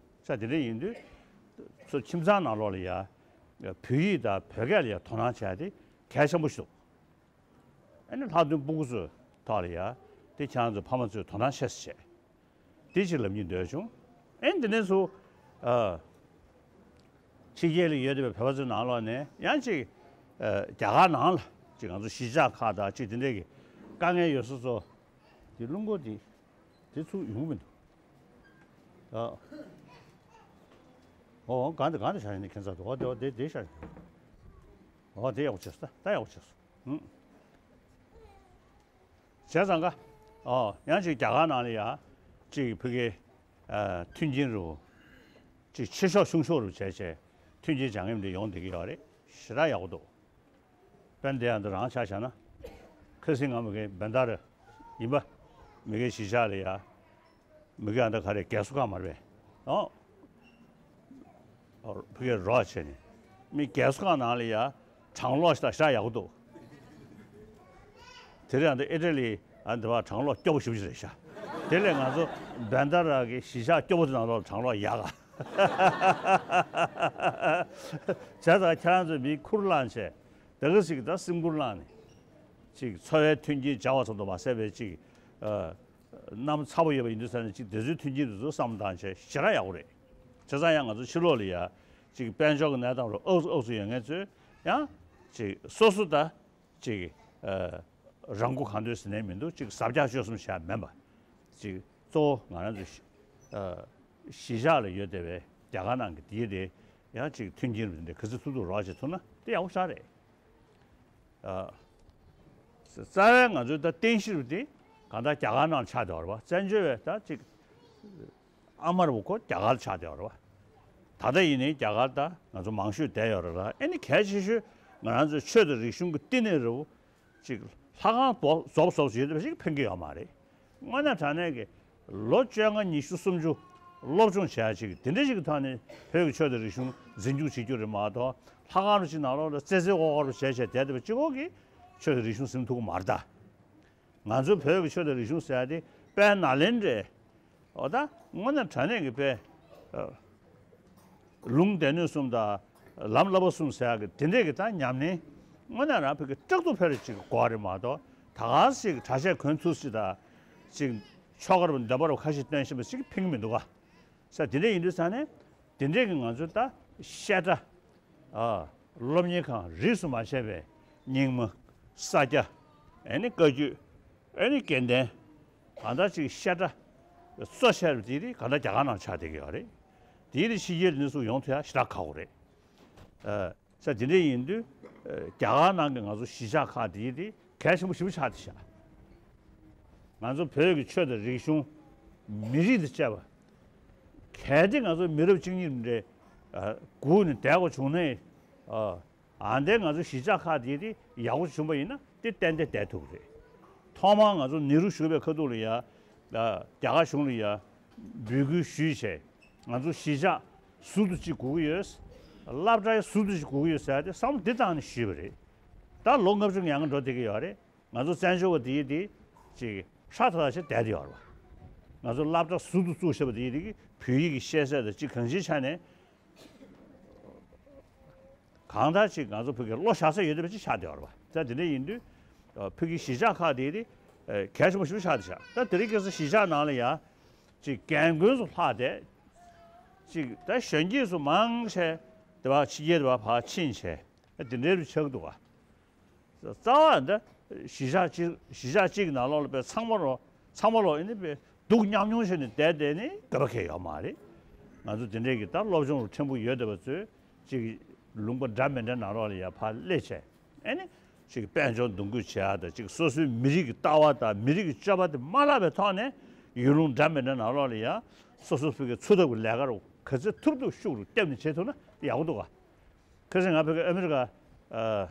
ས་དེ་འདྲ་ཡིན་དུས། ཚོ་ཁྱིམ་ཚང་ནང་ལོགས་ལ་ཡ། བོད་ཡིག་དང་བོད་སྐད་ལ་ཡ་དོ་སྣང་བྱས་ཏེ་གལ་ཆེན་པོ་ཞིག་འདུག་ཨེ་ནི་ལྷག་དོན་སྤུ་གུ་ཚོའི་ཐོག་ལ་ཡ། དེ་ཁྱེད་རང་ཚོ་ཕ་མ་ཚོས་དོ་སྣང་ཆེ་ས་བྱས། དེ་ཅིག་ལབ་སྙིང་འདོད་བྱུང་། ཨེ་འདི་ནས་སུ། ཨ། ཕྱི་རྒྱལ་ལ་ཡོད་བསྡད་པའི་བོད་པ་ཚོའི་ནང་ལོགས་ནས་ཡང་ཅིག་ཨ། རྒྱ་གར་ནང་ལ་ཅིག་ང་ཚོ་གཞིས་ཆགས་ཁག་དང་ཅིག་དེ་འདྲས་ཀྱི་དཀའ་ངལ་ཡོད་ས་ཚོ། དེ་རླུང་འཁོར་དེ་དེ་ཚུར་ཡོང་མི་འདུག་ཨ། ཨོ་གང་དེ་གང་དེ་ཤར་ཡིན་ནི་ཁྱད་མཚར་འདུག་ཨོ་དེ་ཨོ་དེ་དེ་ཤར་ཡིན། ཨོ་དེ་ཡག་པོ་བྱས་སོང་ད་ད་ཡག་པོ་བྱས་སོང་། ཨུ། བྱས་ཙང་ཀ། ཨོ། ཡང་ཅིག་རྒྱ་གར་ནང་ལ་ཡ། ཅིག་ཕ་གི། ཨ། མཐུན་རྐྱེན་རུ། ཅིག་ཆེ་ཤོས་ཆུང་ཤོས་རུ་བྱས་བྱས། མཐུན་རྐྱེན་སྦྱང་མཁན་འདི་ཡོང་བསྡད་ཀྱི་ཡོད་རེད། ཞེ་དྲག་ཡག་པོ་འདུག་དཔེར་ན་དེ་ཡང་འདི་རང་ཆ་བཞག་ན། ཁ་སང་ང་མི་གི་བན་དར་ཡིན་པ། མི་གི་གཞིས་ཆགས་ལ་ཡ། མི་གི་ཨ་འདྲ་ག་རེ་རྒས་གསོ་ཁང་མ་རེད་པས། ཨོ། ཕ་གིར་རོགས་བྱས་ནས། མི་རྒས་གསོ་ཁང་ནང་ལ་ཡ་གྲང་གློག་ཞིག་དང་ཞེ་དྲག་ཡག་པོ་འདུག་དེ་རིང་ཨ་འདི་ཨི་ཊ་ལི་ཨ་འདི་བ་གྲང་གློག་སྐྱོ་པོ་ཞེ་པོ་ཅིག་རེད་ཤག་དེ་ལས་ང་ཚོ་བན་དར་གི་གཞིས་ཆགས་སྐྱོ་པོ་དེ་ནང་ལོགས་གྲང་གློག་ཡག་ག་བྱས་ཙང་ཁྱེད་རང་ཚོས་མི་ཁུར་བླངས་བྱས་ད་ག་ཞིག་ད་སེམས་ཁུར་བླངས་ནས། ཅིག་འཚོ་བའི་མཐུན་རྐྱེན་སྦྱར་བ་ཙམ་དུ་མ་ཟད་པའི་ཅིག་ཨ། གནམ་ཚ་པོ་ཡོད་པ་ཡིན་དུས་ཙང་ནས་ཅིག་དེ་ཚོའི་མཐུན་རྐྱེན་དེ་ཚོ་བསམ་བློ་བཏང་བྱས་ཞེ་དྲག་ཡག་པོ་རེད། བྱས་ཙང་ཡང་ང་ཚོ་ཕྱི་ལོགས་ལ་ཡ་ཅིག་དཔལ་འབྱོར་གྱི་གནས་སྟངས་རུ་ཨག་ཚུགས་ཨག་ཚུགས་ཡོད་མཁན་ཚོས་ཡང་ ཅིག་སོ་སོ་ད་ཅིག་ཨ་རང་མགོ་གང་ཐོན་ཟེར་ནས་མི་འདུག་ཅིག་ཟབ་རྒྱས་སྤྱོད་གསུམ་བྱས་མིན་པ། ཅིག་གཙོ་བོ་ང་རང་ཚོ་ཨ་གཞིས་ཆགས་ལ་ཡོད་བསྡད་པའི་རྒྱ་གར་ནང་གི་དེའི་དེ་ཡང་ཅིག་མཐུན་རྐྱེན་རུ་དེ་འདྲ་ག་ཚོད་ཐུབ་ཐུབ་རོགས་བྱེད་ཐུབ་ན་དེ་ཡག་པོ་ཞེ་དྲག་རེད། ཨ་རྩ་བའི་ང་ཚོའི་ད་རྟེན་གཞི་རུ་དེ་གང་ལྟར་རྒྱ་གར་ནང་ཆགས་བསྡད་པ་རེད་པ། བཙན་བྱོལ་བའི་ད་ཅིག་ཨ་མ་རུ་ཁོ་རྒྱ་གར་ལ་ཆགས་བསྡད་པ་རེད་པ། ད་ལྟ་ཡིན་ནའི་རྒྱ་གར་ད་ང་ཚོ་མང་ཤོས་བསྡད་ཡོད་རེད་ལ། ཨེ་ནི་གལ་ཆེ་ཤོས་ང་རང་ཚོའི་ཆོས་དང་རིག་གཞུང་གི་བསྟི་གནས་རུ་ཅིག་ལྷ་ཁང་རྫོབ་རྫོབ་ཡོད་པ་ཞིག་ཕན་གྱི་ཡོད་མ་རེད། དངོས་གནས་དྲང་གནས་ཀྱི་ལོ་བཅོ་ལྔ་ཉི་ཤུ་སུམ་ཅུ་སློབ་སྦྱོང་བྱེད་ཡ་ཅིག་དེ་འདྲ་ཞིག་གི་ཐོག་ནས་བོད་ཀྱི་ཆོས་དང་རིག་གཞུང་འཛིན་སྐྱོང་བྱེད་རྒྱུ་རེད་མ་གཏོགས། ལྷ་ཁང་རུ་ཅིག་ནང་ལོགས་ལ་རྩེད་རྩེད་ཨོ་ཨོ་རུ་བྱས་བྱས་བསྡད་བསྡད་པ་གཅིག་པོ་གིས་ཆོས་དང་རིག་གཞུང་ཟིན་ཐུབ་ཀྱི་མ་རེད་ད། ང་ཚོ་བོད་ཀྱི་ཆོས་དང་རིག་གཞུང་ཟེར་ཡ་དེ་དཔལ་ནཱ་ལེནྡྲའི་འོ་ད་དངོས་གནས་དྲང་གནས་ཀྱི་དཔེ། ཨ། ལུང་སྡེ་སྣོད་གསུམ་དང་ལམ་བསླབ་པ་གསུམ་ཟེར་ཡག་གི་དེ་འདྲས་ཀྱི་ད་ཉམས་ལེན་དངོས་གནས་རང་ཕ་གི་སྐྲག་སྡུག་འཕེལ་རེ་ཅིག་དགོས་རེད་མ་གཏོགས། ད་ག་ཟིག་གྲྭ་ཆས་གོན་ཚུལ་ཅིག་དང་ཅིག་ཆོ་ག་རུ་འདོན་པ་རུ་ཁ་ཤས་སྟོན་བཞིན་པ་ཅིག་ཕན་གི་མི་འདུག་ག། ས་དེ་འདྲས་ཡིན་དུས་ཙང་ནས་དེ་འདྲས་ཀྱི་ང་ཚོའི་ད་བཤད་གྲྭ། ཨ། སློབ་གཉེར་ཁང་རིས་སུ་མ་ཆད་པའི་རྙིང་མ། ས་སྐྱ། ཨེ་ནི་བཀའ་བརྒྱུད། ཨེ་ནི་དགེ་ལྡན། གང་ལྟར་ཅིག་བཤད་གྲྭ་གཙོ་ཆེ་རུ་དེ་རིགས་གང་ལྟར་རྒྱ་གར་ནང་ཆགས་བསྡད་ཀྱི་ཡོད་རེད། དེའི་རིགས་ཕྱི་རྒྱལ་ནས་ཚུར་ཡོང་ཐུབ་ཡ་ཞེ་དྲག་ཁག་པོ་རེད། ཨ། ས་དེ་འདྲས་ཡིན་དུས་རྒྱ་གར་ནང་གི་ང་ཚོ་གཞིས་ཆགས་ཁག་དེའི་དེ་གལ་ཆེན་པོ་ཞེ་པོ་ཆགས་བསྡད་ཤག། ང་ཚོ་བོད་ཀྱི་ཆོས་དང་རིག་གཞུང་། མི་རིགས་དང་བཅས་པ། གལ་ཏེ་ང་ཚོ་མི་རབས་གཅིག་གཉིས་འདྲ་སྒུག་ནས་བསྡད་དགོས་བྱུང་ན། ཨ། ཨ་འདས་ང་ཚོ་གཞིས་ཆགས་ཁག་དེ་དེ་ཡག་པོ་བྱུང་པ་ཡིན་ན་དེ་ཏན་ཏན་བསྡད་ཐུབ་ཀྱི་རེད། ཐོག་མར་ང་ཚོ་ནེ་རུ་བཞུགས་པའི་ཁ་ཐུག་ལ་ཡ། རྒྱ་གར་གཞུང་ལ་ཡ་འབོད་སྐུལ་ཞུས་བྱས། ང་ཚོ་གཞིས་ཆགས་ཟུར་དུ་གཅིག་དགོས་ཀྱི་ཡོད། སློབ་གྲྭ་ཟུར་དུ་གཅིག་དགོས་ཀྱི་ཡོད་ཟེར་ཏེ་བསམ་བློ་འདི་བཏང་ནས་ཞུས་པ་རེད། ད་ལོ་ལྔ་བཅུ་ང་ལྔ་འགྲོ་བསྡད་ཀྱི་ཡོད་རེད། ང་ཚོ་བཙན་བྱོལ་བ་དེ་ཡི་དེ་ཅིག་ཧྲ་ཐག་ཐག་བྱས་བསྡད་དེ་ཡོད་རེད་བ། ང་ཚོ་སློབ་གྲྭ་ཟུར་དུ་བཙུགས་བཞག་པ་དེ་ཡི་དེ་གི་བོད་ཡིག་གི་ཤེས་ཚད་དང་ཅིག་གང་ཅིའི་ཆ་ནས། གང་ལྟར་ཅིག་ང་ཚོ་བོད་ཀྱི་བློ་བཞག་ས་ཡོད་བསྡད་པ་ཅིག་ཆགས་བསྡད་ཡོད་རེད་བ། ད་དེ་འདྲ་ཡིན་དུས་བོད་ཀྱི་གཞིས་ཆགས་ཁག་དེ་དེ་གལ་ཆེན་པོ་ཞིག་ཆགས་བསྡད་ཤག། ད་དེ་རིང་ཁ་སང་གཞིས་ཆགས་ནང་ལ་ཡ་ཅིག་རྒན་རྒོན་ཚོ་ལྷག་བསྡད། ཅིག་ད་གཞོན་སྐྱེས་ཚོ་མང་ཆེ་དེ་བ་ཕྱི་རྒྱལ་དེ་བ་ཕར་ཕྱིན་བྱས། ད་དེ་འདྲའི་རུ་ཆགས་འདུག་ག། རྩ་བ་འདི་གཞིས་ཆགས་གཅིག་གཞིས་ཆགས་གཅིག་ནང་ལོགས་ལ་དཔེ་ཚང་མ་ལོ་ཚང་མ་ལོ་ཨེ་ནི་དཔེ་སྡུག་མཉམ་མྱོང་བྱས་ནས་བསྡད་བསྡད་ནས་དགོས་པ་གང་ཡང་ཡོད་མ་རེད། ང་ཚོ་དེ་འདྲའི་གི་ད་སློབ་སྦྱོང་རུ་ཕྲན་བུ་ཡོད་བསྡད་པ་ཚོས་ཅིག་ལུང་པ་འདྲ་མི་འདྲ་ནང་ལོགས་ལ་ཡ་ཕར་སླེབས་བྱས། ཨེ་ནི་ཅིག་དཔལ་འབྱོར་འདུ་འགོད་བྱེད་ཡ་དང་ཅིག་སོ་སོའི་མི་རིགས་ཀྱི་ལྟ་བ་དང་མི་རིགས་ཀྱི་སྤྱོད་པ་དེ་མ་བརླག་པའི་ཐོག་ནས་ཡུལ་ལུང་འདྲ་མི་འདྲ་ནང་ལོགས་ལ་ཡ་སོ་སོ་སོ་གི་འཚོ་ཐབས་ཀྱི་ལས་ཀ་རུ་ག་ཚོད་ཐུབ་ཐུབ་ཤུགས་རུ་བརྒྱབ་ནས་བྱེད་ཐུབ་ན་ཡག་པོ་འདུག་ག། ཁ་སང་ང་ཕ་གི་ཨ་མི་རི་ཀ་ཨ་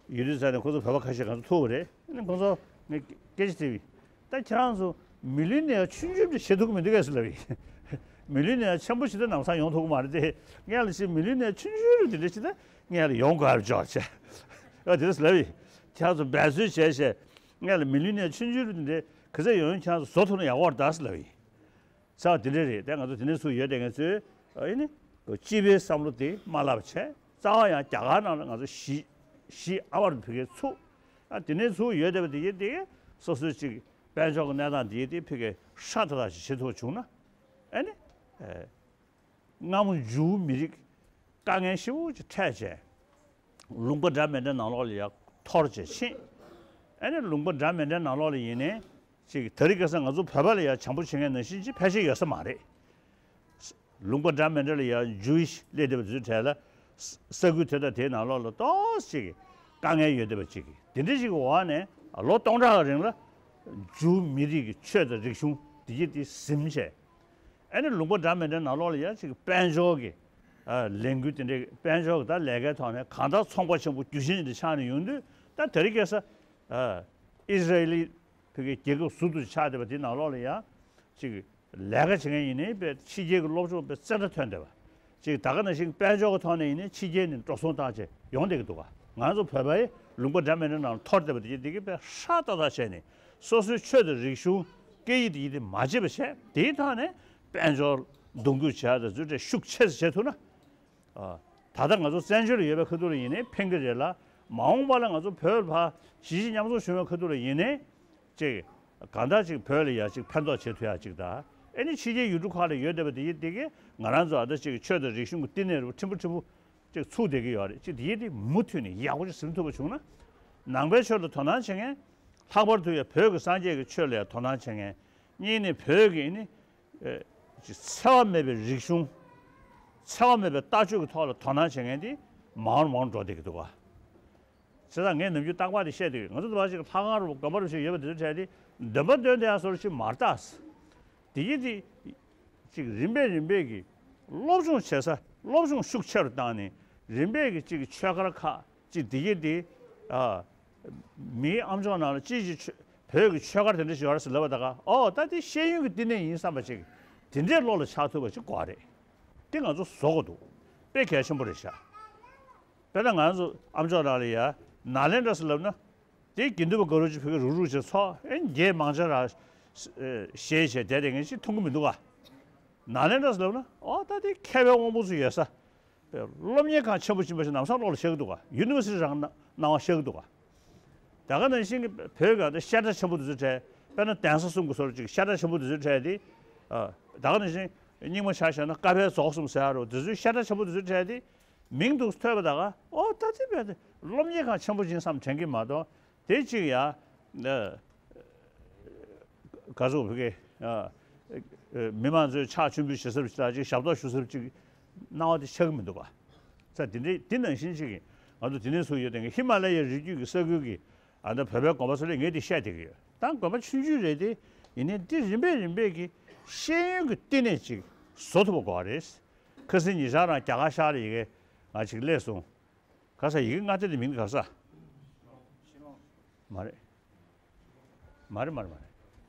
ཡུལ་དུས་ཚོད་ནས་ཁོ་ཚོ་བོད་པ་ཁ་ཤས་ང་ཚོ་ཐུག་པ་རེད། ཨ་ནི་ཁོ་ཚོ་ངས་སྐད་ཆ་དྲིས་པ་ཡིན། ད་ཁྱེད་རང་ཚོ་མི་ལི་ནི་ཡར་ཆུང་ཆུང་འདྲ་བྱེད་ཐུབ་ཀྱི་མི་འདུག་གས་ཟེར་ལབ་པ་ཡིན། མི་ལི་ནི་ཡར་ཆེན་པོ་ཞིག་ད་ལམ་སང་ཡོང་ཐུབ་ཀྱི་མ་རེད་དེ། ངས་ལབ་ཤེས་མི་ལི་ནི་ཡར་ཆུང་ཆུང་རུ་དེ་འདྲ་ཞིག་ད་ངས་ལ་ཡོང་དགོས་ཡ་འཇོག་བྱས། ཨ་དེ་འདྲ་ཟེར་ལབ་པ་ཡིན། ཁྱེད་རང་ཚོ་འབད་རྩོལ་བྱས་བྱས་ངས་ལ་མི་ལི་ནི་ཡར་ཆུང་ཆུང་རུ་དེ་འདྲ་ག་ཚོད་ཡོང་ཡོང་ཁྱེད་རང་ཚོ་བཟོ་ཐུབ་ན་ཡག་པོ་རེད་ད་ཟེར་ལབ་པ་ཡིན། རྩ་བ་དེ་འདྲ་རེད། དེ་ང་ཚོ་དེ་འདྲ་ཚུར་ཡོད་དེ་ང་ཚོས་ཨ་ནི་སྤྱི་པའི་བསམ་བློ་དེ་མ་བརླག་པ་བྱས། རྩ་བ་ཡང་རྒྱ་གར་ནང་ལ་ང་ཚོ་གཞིས་གཞིས་ཨ་བར་ཕ་གིར་ཚུགས། ཨ་དེ་ནས་ཚུར་ཡོད་བསྡད་པ་དེ་ཡིན་དེ་སོ་སོའི་ཅིག་དཔལ་འབྱོར་གྱི་གནས་སྟངས་དེ་ཡིན་དེ་ཕ་གིར་ཧྲ་ཐག་ཐག་ཞིག་བྱེད་ཐུབ་བྱུང་ན། ཨ་ནི་ཨ་སྔ་མོ་འཇུའུ་མི་རིགས་དཀའ་ངལ་ཞེ་པོ་ཅིག་འཕྲད་བྱས། ལུང་པ་འདྲ་མི་འདྲ་ནང་ལོགས་ལ་ཡར་འཐོར་བྱས་ཕྱིན། ཨ་ནི་ལུང་པ་འདྲ་མི་འདྲ་ནང་ལོགས་ལ་ཡིན་ནའི་ཅིག་དེ་རིང་ཁ་སང་ང་ཚོ་བོད་པ་ལ་ཡར་བྱམས་པོ་བྱེད་མཁན་ནང་བཞིན་ཅིག་ཕལ་ཆེར་ཡོད་ས་མ་རེད། ལུང་པ་འདྲ་མི་འདྲ་ལ་ཡར་ཇུའུ་ཤི་སླེབས་བསྡད་པ་དེ་ཚོའི་གྲས་ལ་ས་ས་ཁུལ་དེ་དང་དེའི་ནང་ལོགས་ལ་ཏོག་ཙམ་ཅིག་དཀའ་ངལ་ཡོད་བསྡད་པ་ཅིག་གིས་དེ་འདྲ་ཞིག་གི་འོག་ནས་ལོ་སྟོང་ཕྲག་གི་རིང་ལ་འཇུའུ་མི་རིགས་ཀྱི་ཆོས་དང་རིག་གཞུང་འདི་ཡིན་དེ་ཟིན་བྱས། ཨ་ནི་ལུང་པ་འདྲ་མི་འདྲའི་ནང་ལོགས་ལ་ཡ་ཅིག་དཔལ་འབྱོར་གྱི་ཨ་ལས་འགུལ་དེ་འདྲའི་དཔལ་འབྱོར་གྱི་ད་ལས་ཀའི་ཐོག་ནས་གང་ལྟར་ཚོང་པ་ཆེན་པོ་རྒྱུ་ཆེན་དེ་འདྲ་ཆགས་ནས་ཡོང་དུས། ད་དེ་རིང་ཁ་སང་ཨ་ཨི་ཟི་རལ་ལི་ཕ་གི་རྒྱལ་ཁབ་ཟུར་དུ་ཆགས་བསྡད་པ་དེའི་ནང་ལོགས་ལ་ཡ་ཅིག་ལས་ཀ་བྱེད་མཁན་ཡིན་ནའི་དཔེ་ཕྱི་རྒྱལ་གྱི་སློབ་སྦྱོང་དཔེ་རྩེ་གྲ་ཐོན་བསྡད་པ། ཅིག་ད་ག་ནང་བཞིན་དཔལ་འབྱོར་གྱི་ཐོག་ནས་ཡིན་ནའི་ཕྱི་རྒྱལ་ནས་འགྲོ་སོང་བཏང་བྱས་ཡོང་བསྡད་ཀྱི་འདུག་ག། ང་ཚོ་བོད་པའི་ལུང་པ་འདྲ་མི་འདྲ་ནང་ལ་འཐོར་བསྡད་པ་དེ་འདི་གི་དཔེ་ཧྲ་ཏག་ཏག་བྱས་ནས་སོ་སོའི་ཆོས་དང་རིག་གཞུང་སྐད་ཡིག་དེ་ཡིན་དེ་མ་བརྗེད་པ་བྱས། དེའི་ཐོག་ནས་དཔལ་འབྱོར་འདུ་འགོད་བྱས་དང་ཚུལ་ཁྲིམས་ཤུགས་ཆེ་ཙམ་བྱེད་ཐུབ་ན། ཨ། ད་ལྟ་ང་ཚོ་བཙན་བྱོལ་ལ་ཡོད་པའི་ཁ་ཐུག་ལ་ཡིན་ནའི་ཕན་གྱི་རེད་ལ། མ་འོངས་པ་ལ་ང་ཚོ་བོད་ལ་ཕར་གཞིས་བྱེས་མཉམ་འཛོམས་བྱུང་བའི་ཁ་ཐུག་ལ་ཡིན་ནའི་ཅིག་གང་ལྟར་ཅིག་བོད་ལ་ཡ་ཅིག་ཕན་ཐོགས་བྱེད་ཐུབ་ཡ་ཅིག་དང་། ཨེ་ནི་ཕྱི་རྒྱལ་ཡུལ་གྲུ་ཁག་ལ་ཡོད་བསྡད་པ་དེ་ཡིན་དེ་གིས་ང་རང་ཚོ་ཨ་ད་ཅིག་ཆོས་དང་རིག་གཞུང་གི་བསྟི་གནས་རུ་ཕྲན་བུ་ཕྲན་བུ་ ཅིག་ཚུགས་བསྡད་ཀྱི་ཡོད་རེད། ཅིག་དེ་ཡིན་དེ་མུ་མཐུད་ནས་ཡག་པོ་ཅིག་ཟིན་ཐུབ་པ་བྱུང་ན། ནང་པའི་ཆོས་ལ་དོ་སྣང་བྱེད་མཁན། ལྷག་པར་དུ་ཡང་བོད་ཀྱི་སངས་རྒྱས་ཀྱི་ཆོས་ལ་ཡང་དོ་སྣང་བྱེད་མཁན། གཉིས་ནས་བོད་ཀྱི་ནི་ཨེ་ཅིག་འཚེ་བ་མེད་པའི་རིག་གཞུང་། འཚེ་བ་མེད་པའི་ལྟ་སྤྱོད་ཀྱི་ཐོག་ལ་དོ་སྣང་བྱེད་མཁན་དེ་མང་རུ་མང་རུ་འགྲོ་བསྡད་ཀྱི་འདུག་ག། བྱས་ཙང་ངས་ནམ་རྒྱུན་རྟག་པར་དེ་བཤད་བསྡད་ཡོད། ང་ཚོ་འདི་བ་ཞིག་ལྷ་ཁང་རུ་དགོན་པ་རུ་ཞིག་ཡོད་པ་དེ་ཚོའི་གྲས་དེ་འདོན་པ་འདོན་བསྡད་ཡ་བཟོ་འདྲ་ཞིག་མ་རེད་ད། དེ་ཡིན་དེ། ཅིག་རིམ་པས་རིམ་པས་ཀྱིས་སློབ་སྦྱོང་བྱེད་ས་སློབ་སྦྱོང་ཤུགས་ཆེ་རུ་བཏང་ནས། རིམ་པས་ཀྱིས་ཅིག་ཆོས་སྒར་ཁག་ཅིག་དེ་ཡིན་དེ། ཨ། མིའི་ཨམ་ཅོག་ནང་ལ་ཅིག་ཅིག་ཆོས་བོད་ཀྱི་ཆོས་སྒར་དེ་འདྲ་ཞིག་ཡོད་རེད་ཟེར་ལབ་པ་ད་ག། ཨོ་ད་དེ་ཤེས་ཡོན་གྱི་བསྟི་གནས་ཡིན་བསམ་པ་ཅིག་དེ་འདྲའི་བློ་ལ་ཆགས་ཐུབ་པ་ཅིག་དགོས་རེད། དེ་ང་ཚོ་བཟོ་དགོས་འདུག། དཔེ་གལ་ཆེན་པོ་རེད་ཤག། དཔེར་ན་ང་ཚོ་ཨམ་ཅོག་ནང་ལ་ཡ་ནཱ་ལེནྡྲ་ཟེར་ལབ་ན། དེ་དགེ་འདུན་པ་ག་རུ་ཅིག་ཕ་གི་རུག་རུག་བྱས་ཚོགས་ཨེ་རྒྱས་མང་ཆ་ར་ཨེ་བཞེས་བྱས་བསྡད་དེ་ངས་ཅིག་མཐོང་གི་མི་འདུག་ག། ནཱ་ལེནྡྲ་ཟེར་ལབ་ན་ཨོ་ད་དེ་མཁས་པའི་དབང་པོ་ཚོ་ཡོད་ས། སློབ་གཉེར་ཁང་ཆེན་པོ་ཆེན་པོ་ཞིག་ལམ་སང་ཀློག་ལ་ཤར་གི་འདུག་ག། ཡུ་ནི་ཝར་སི་ཊི་རང་སྣང་བ་ཤར་གི་འདུག་ག། ད་ག་ནང་བཞིན་གྱི་བོད་ག་དེ་བཤད་གྲྭ་ཆེན་པོ་དེ་ཚོའི་གྲས། དཔེར་ན་གདན་ས་གསུམ་གྱི་སོར་ཅིག་བཤད་གྲྭ་ཆེན་པོ་དེ་ཚོའི་གྲས་དེ། ཨ། ད་ག་ནང་བཞིན་རྙིང་མ་ཆ་བཞག་ན་ཀ་ཕའི་རྫོགས་གསུམ་ཟེར་ཡ་རོ་དེ་ཚོའི་བཤད་གྲྭ་ཆེན་པོ་དེ་ཚོའི་གྲས་དེ། མིང་འདུག་ཐོས་པ་ད་ག་ཨོ་ད་དེ་བས་སློབ་གཉེར་ཁང་ཆེན་པོ་ཅིག་བསམ་དྲན་གྱི་མ་གཏོགས། དེ་གཅིག་ཡ། ཨ། ག་ཚོད་བོད་སྐད། ཨ། མི་མང་ཚོས་ཕྱག་མཆོད་འབུལ་ཞུ་ས་ཅིག་ཞབས་ཏོག་ཞུ་ས་ཅིག་སྣང་བ་དེ་ཆགས་ཀྱི་མི་འདུག་ག། ས་དེ་འདྲའི་དེ་ནང་བཞིན་ཅིག་གི་ང་ཚོ་དེ་ནས་ཚུར་ཡོད་དེ་ཧི་མ་ལ་ཡའི་རི་རྒྱུད་ཀྱི་ས་ཁུལ་གྱི་ཨ་ད་བོད་པའི་དགོན་པ་ཚོ་ལས་ངས་དེ་བཤད་བསྡད་ཀྱི་ཡོད། ད་དགོན་པ་ཆུང་ཆུང་རེད་དེ། ཡིན་ནའི་འདི་རིམ་པས་རིམ་པས་ཀྱི་ཤེས་ཡོན་གྱི་བསྟི་གནས་ཅིག་བཟོ་ཐུབ་པ་དགོས་པ་རེད། ཁ་སང་ཉེ་ཆར་རང་རྒྱ་གར་ཤར་ལ་ཡི་གེ་ང་ཅིག་སླེབས་སོང་། ག་ས་ཡི་གེ་མངའ་སྡེ་དེ་མིང་ག་ས། མ་རེད། མ་རེད་མ་རེད་མ་རེད།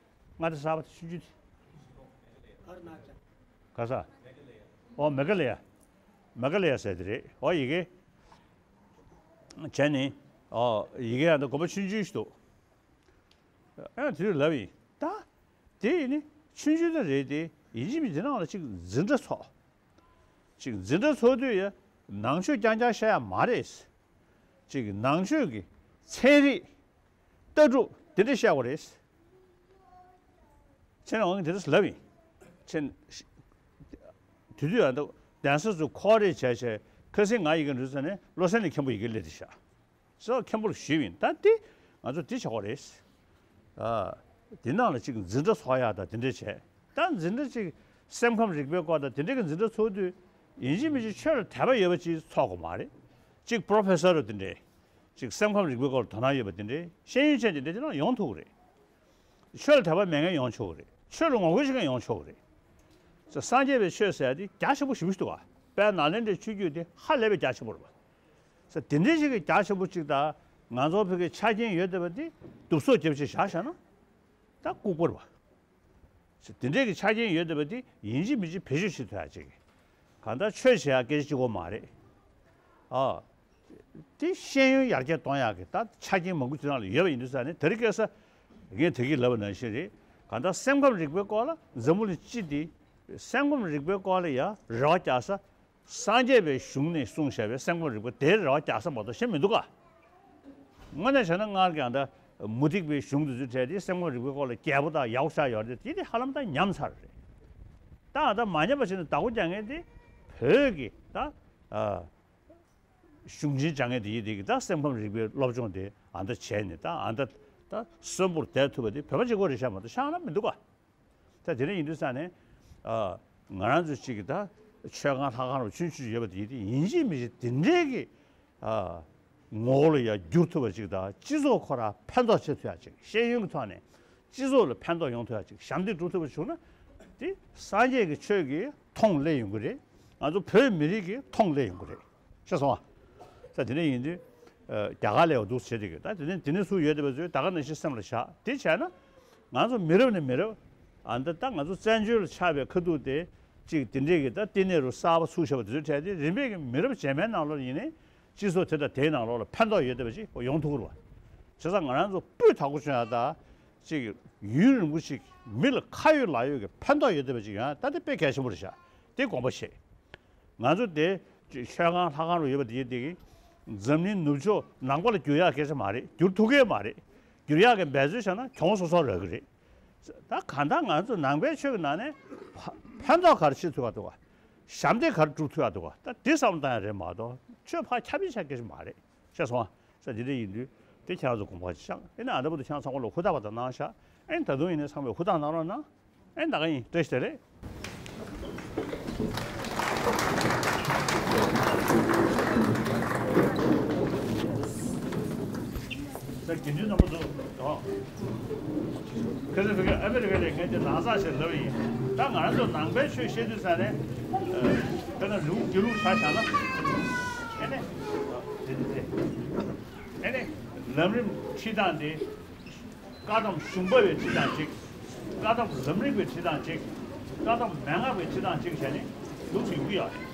མངའ་སྡེ་གསར་པ་དེ་ཆུང་ཆུང་དེ། ག་ས། ཨོ་མེ་ག་ལ་ཡ། མེ་ག་ལ་ཡ་ཟེར་དེ་རེད། ཨོ་ཡི་གེ་བྱས་ནི། ཨོ་ཡི་གེ་ཡང་ད་དགོན་པ་ཆུང་ཆུང་ཞིག་འདུག། ཨ་དེ་དུས་ལབ་ཡིན་ད། དེ་ཡིན་ནི་ཆུང་ཆུང་ད་རེད་དེ། ཡིན་གཅིག་མིན་གཅིག་དེ་ནང་ལ་ཅིག་འཛིན་གྲྭ་ཚོགས། ཅིག་འཛིན་གྲྭ་ཚོགས་དུས་ཡ་ནང་ཆོས་རྐྱང་རྐྱང་བཤད་ཡ་མ་རེད། ཅིག་ནང་ཆོས་ཀྱི་ཚན་རིག་ལྟ་གྲུབ་དེ་འདྲ་བཤད་དགོས་རེད། ཁྱེད་རང་དེ་འདྲ་ལབ་ཡིན། ཁྱེད། དེ་དུས་ཡང་ད་གདན་ས་ཚོ་ཁོ་རེ་བྱས་བྱས་ཁ་སང་ང་ཡི་གེ་འབྲི་ས་ནས་བློ་སེང་ནས་མཁན་པོ་ཡི་གེ་སླེབས་དེ་བཞག། སོ་མཁན་པོར་ཞུས་ཡིན། ད་འདི་ང་ཚོ་འདི་བྱ་དགོས་རེད། ཨ། འདི་ནང་ལ་ཅིག་འཛིན་གྲྭ་ཚོགས་ཡག་དང་འདི་འདྲ་བྱས། ད་འཛིན་གྲྭ་ཅིག་སེམས་ཁམས་རིག་པའི་སྐོར་དང་འདི་འདྲ་གི་འཛིན་གྲྭ་ཚོགས་དུས་ཡིན་གཅིག་མིན་གཅིག་ཆོས་ལ་དད་པ་ཡོད་པ་ཅིག་ཚོགས་དགོས་མ་རེད། ཅིག་པོ་རོ་ཕེ་སར་རུ་འདི་འདྲས། ཅིག་སེམས་ཁམས་རིག་པའི་སྐོར་ལ་དོ་སྣང་ཡོད་པ་འདི་འདྲས། ཤེས་ཡོན་ཅན་འདི་འདྲས་དེ་ནང་ཡོང་ཐུབ་ཀྱི་རེད། ཆོས་ལ་དད་པ་མེད་མཁན་ཡོང་ཆོག་གི་རེད། ཆོས་ལ་ངོ་རྒོལ་བྱེད་མཁན་ཡོང་ཆོག་གི་རེད། སངས་རྒྱས་པའི་ཆོས་ཟེར་ཡ་དེ་རྒྱ་ཆེན་པོ་ཞེ་པོ་ཞིག་འདུག་ག། དཔལ་ནཱ་ལེནྡྲའི་ཆོས་བརྒྱུད་དེ་ཧ་ལས་པའི་རྒྱ་ཆེན་པོ་རེད་པ། ས་དེ་འདྲའི་ཞིག་གི་རྒྱ་ཆེན་པོ་གཅིག་དང་། ང་ཚོ་བོད་ཀྱི་ཆ་རྐྱེན་ཡོད་བསྡད་པ་འདི་གདུབ་སོག་རྒྱབ་ཅིག་བཞག་བཞག་ན་ད་ལྐུགས་པ་རེད་པ། ས་དེ་འདྲའི་གི་ཆ་རྐྱེན་ཡོད་བསྡད་པ་འདི་ཡིན་གཅིག་མིན་གཅིག་བེད་སྤྱོད་བྱེད་ཐུབ་ཡ་ཅིག། གང་ལྟར་ཆོས་བྱེད་ཡ་སྐད་ཆ་གཅིག་པོ་མ་རེད། ཨ། དེ་ཤེས་ཡོན་ཡར་རྒྱས་གཏོང་ཡག་གི་ད་ཆ་རྐྱེན་མང་པོ་དེ་ནང་ལ་ཡོད་པ་ཡིན་དུས་ཙང་ནས་དེ་རིང་ཁ་སང་ངས་དེ་གི་ལབ་པ་ནང་བཞིན་རེད། གང་ལྟར་སེམས་ཁམས་རིག་པའི་སྐོར་ལ་འཛམ་བུ་གླིང་སྤྱི་དེ་སེམས་ཁམས་རིག་པའི་སྐོར་ལ་ཡ་རེ་བ་རྒྱག་ས། སངས་རྒྱས་པའི་གཞུང་ནས་གསུངས་བཞག་པའི་སེམས་ཁམས་རིག་པ་དེར་རེ་བ་རྒྱག་ས་མ་གཏོགས་གཞན་མི་འདུག་ག། དངོས་གནས་བྱས་ན་སྔར་གྱི་ཨ་ད་མུ་སྟེགས་པའི་གཞུང་དེ་ཚོའི་གྲས་དེ་སེམས་ཁམས་རིག་པའི་སྐོར་ལ་རྒྱས་པོ་དང་ཡག་པོ་ཆགས་ཡོད་རེད། དེ་དེ་ཧ་ལམ་ད་ཉམས་ཚར་རེད། ད་ཨ་ད་མ་ཉམས་པ་བྱས་ནས་བདག་པོ་རྒྱག་མཁན་དེ་བོད་ཀྱི་ད་ཨ། གཞུང་ཆེན་སྦྱང་མཁན་དེ་ཡིན་དེ་གི་ད་སེམས་ཁམས་རིག་པའི་སློབ་སྦྱོང་དེ་ཨ་ད་བྱས་ནས་ད་ཨ་ད་ད་གསོན་པོར་བསྡད་ཐུབ་པ་དེ་བོད་པ་གཅིག་པོ་རེད་ཤག་མ་གཏོགས་ཤག་ན་མི་འདུག་ག། ད་དེ་འདྲ་ཡིན་དུས་ཙང་ནས་ཨ་ང་རང་ཚོ་གཅིག་གི་ད་ཆོས་ཁང་ལྷ་ཁང་རུ་ཆུང་ཆུང་ཡོད་པ་དེ་ཡིན་དེ་ཡིན་གཅིག་མིན་གཅིག་དེ་འདྲའི་གི་ཨ་ངོ་བོ་ལ་ཡ་བསྒྱུར་ཐུབ་པ་ཅིག་དང་སྤྱི་ཚོགས་ཁོ་རང་ཕན་ཐོགས་བྱེད་ཐུབ་ཡ་ཅིག་ཤེས་ཡོན་གྱི་ཐོག་ནས། སྤྱི་ཚོགས་ལ་ཕན་ཐོགས་ཡོང་ཐུབ་ཡ་ཅིག་ཞབས་འདེགས་སྒྲུབ་ཐུབ་པ་བྱུང་ན། དེ་སངས་རྒྱས་ཀྱི་ཆོས་ཀྱི་མཐོང་སླེབས་ཡོང་གི་རེད། ང་ཚོ་བོད་མི་རིགས་ཀྱི་མཐོང་སླེབས་ཡོང་གི་རེད། ཤེས་སོང་ཨ། ས་དེ་འདྲ་ཡིན་དུས། ཨ། རྒྱ་གར་ལ་ཡང་འདུག་བྱེད་དེ་གི་ད་དེ་ནས་དེ་ནས་ཚུར་ཡོད་བསྡད་པ་ཚོས་ད་ག་ནང་བཞིན་སེམས་ལ་བཞག་དེ་བྱས་ན། ང་ཚོ་མི་རབས་ནས་མི་རབས། ཨ་འདི་ད་ང་ཚོ་བཙན་བྱོལ་ལ་ཆགས་པའི་ཁ་ཐུག་དེ། གཅིག་དེ་འདྲས་ཀྱི་ད་བསྟི་གནས་རུ་གསར་པ་ཚུགས་བཞག་པ་དེ་ཚོའི་གྲས་དེ་རིམ་པས་ཀྱི་མི་རབས་རྗེས་མའི་ནང་ལོགས་ལ་ཡིན་ནའི། སྤྱི་ཚོགས་དེ་དང་དེའི་ནང་ལོགས་ལ་ཕན་ཐོགས་ཡོད་བསྡད་པ་ཅིག་ཡོང་ཐུབ་ཀྱི་རེད་པ། བྱས་ཙང་ང་རང་ཚོ་སྤུས་དག་པོ་བྱུང་ཡ་ད། ཅིག་ཡུན་རིང་པོ་ཞིག་མི་ལ་ཁ་ཡོད་ལག་ཡོད་ཀྱི་ཕན་ཐོགས་ཡོད་བསྡད་པ་ཅིག་ཡོང་ཡ་ད་དེ་དཔེ་གལ་ཆེན་པོ་རེད་ཤག། དེ་དགོངས་པ་བཞེས། ང་ཚོ་དེ་ཆོས་ཁང་ལྷ་ཁང་རུ་ཡོད་པ་དེ་ཡིན་དེ་གི། འཛམ་གླིང་ནུབ་ཕྱོགས་ནང་པ་ལ་འགྱུར་ཡག་སྐད་ཆ་མ་རེད། འགྱུར་ཐུབ་ཀྱི་མ་རེད། འགྱུར་ཡག་གི་འབད་རྩོལ་བྱས་ན་གྱོང་སོ་སོར་རག་གི་རེད། ད་གང་ལྟར་ང་ཚོ་ནང་པའི་ཆོས་ཀྱི་ནང་ནས་ཕ་ཕན་ཐོགས་ག་རེ་བྱེད་ཐུབ་པ་འདུག་ག། ཞབས་འདེགས་ག་རེ་སྒྲུབ་ཐུབ་ཡག་འདུག་ག་ད་འདི་བསམ་བློ་བཏང་ཡག་རེད་མ་གཏོགས་ཆོས་ཕར་ཁྱབ་སྤེལ་བྱ་སྐད་ཆ་མ་རེད། ཤེས་སོང་ཨ། ས་འདི་འདྲ་ཡིན་དུས་དེ་ཁྱེད་རང་ཚོ་དགོངས་པ་བཞག་ཨེ་ནས་ཨ་འདྲ་པོ་དུ་ཁྱེད་རང་ཚོ་ཚང་མ་ལ་ཧུར་ཐག་པ་དང་གནང་ཤག་ཨེ་ནས་ད་དུང་ཡིན་ནས་ཚང་མས་ཧུར་ཐག་གནང་རོགས་གནང་། ཨེ་ནས་ད་ག་ཡིན་བཀྲ་ཤིས་བདེ་ལེགས། ད་དགེ་འདུན་རྣམ་པ་ཚོ་དང་། ཁ་སང་ཕ་གི་ཨ་མི་རི་ཀ་ལ་ངས་དེ་ནང་གསར་ཞིག་ལབ་ཡིན། ད་ང་རང་ཚོ་ནང་པའི་ཆོས་བཤད་དུས་ཙང་ནས་དཔེར་ན་ལུགས་དགེ་ལུགས་ཆ་བཞག་ན་ཨེ་ནས་དེ་དེ་དེ་ཨེ་ནས་ལམ་རིམ་ཁྲིད་སྟངས་དེ། བཀའ་གདམས་གཞུང་པ་བའི་ཁྲིད་སྟངས་གཅིག་བཀའ་གདམས་ལམ་རིམ་པའི་ཁྲིད་སྟངས་གཅིག་བཀའ་གདམས་མན་ངག་པའི་ཁྲིད་སྟངས་གཅིག་བྱས་ནས་ལུགས་སུ་ཡོང་གི་ཡོད་རེད།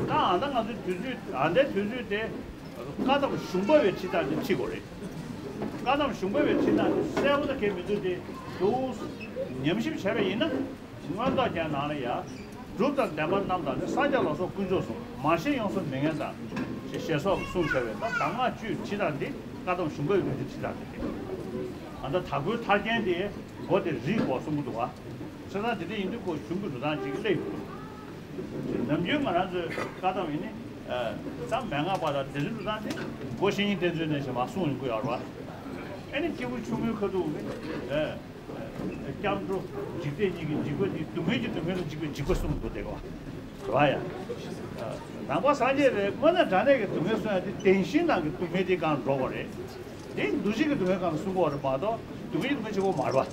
ད་ཨ་ད་ང་ཚོའི་དུས་ཚོད་ཨ་ད་དུས་ཚོད་དེ་བཀའ་གདམས་གཞུང་པ་བའི་ཁྲིད་སྟངས་དེ་ཁྲིད་དགོས་རེད། བཀའ་གདམས་གཞུང་པ་བའི་ཁྲིད་སྟངས་དེ་གསལ་པོ་ད་གས་མི་འདུག་སྟེ་འདུག་ཉམས་ཞིབ་བྱས་པ་ཡིན་ན། མངོན་རྟོགས་རྒྱན་ནང་ལ་ཡང་། གྲུབ་དང་ལྡན་པ་རྣམས་དང་ནི། སངས་རྒྱས་ལ་སོགས་དཀོན་མཆོག་གསུམ། མ་ཤེས་ཡོངས་སུ་མི་ངེས་དང་། ཞེས་ཞེས་སོགས་གསུངས་བྱ་བའི་ད་གདམས་ངག་བཅུའི་ཁྲིད་སྟངས་འདི་བཀའ་གདམས་གཞུང་པའི་ལུགས་ཀྱི་ཁྲིད་སྟངས་འདི་སྟེ། ཨ་ད་དྭགས་པོའི་ཐར་རྒྱན་དེ་མགོ་དེ་རིའི་མགོ་གསུང་གི་འདུག་བ། བྱས་ཙང་དེ་འདྲ་ཡིན་དུས་ཁོ་གཞུང་གི་འགྲོ་སྟངས་ཅིག་སླེབས་ཡོང་གི་འདུག་ནམ་རྒྱུན་ང་རང་ཚོའི་བཀའ་གདམས་ཡིན་ནི། ད་མན་ངག་པ་དང་དེ་ཚོའི་འགྲོ་སྟངས་དེ་མགོ་བཤེས་གཉེན་བསྟེན་ཚུལ་ནས་བྱས་མ་གསུངས་ཡོང་གི་ཡོད་རེད་བ། ཨ་ནི་སྐྱེས་བུ་ཆུང་ངུའི་ཁ་ཐུག་གི་སྐྱབས་འགྲོ་འཇིག་རྟེན་གཉིས་ཀྱི་འཇིགས་པ་འདི། སྡུག་བསྔལ་གྱི་སྡུག་བསྔལ་ལ་འཇིགས་པའི་འཇིགས་པ་གསུངས་འདུག་སྟེ་གོ། རེད་བ་ཡ། ནང་པ་སངས་རྒྱས་པས་དངོས་གནས་དྲང་གནས་ཀྱི་སྡུག་བསྔལ་གསུངས་ཡ་དེ་བདེན་བཞིའི་ནང་གི་སྡུག་བསྔལ་དེ་གང་འགྲོ་དགོས་རེད། དེ་འདུ་བྱེད་ཀྱི་སྡུག་བསྔལ་གང་གསུང་དགོས་རེད་མ་གཏོགས་སྡུག་བསྔལ་གྱི་སྡུག་བསྔལ་གཅིག་པོ་མ་རེད་བ། བྱས་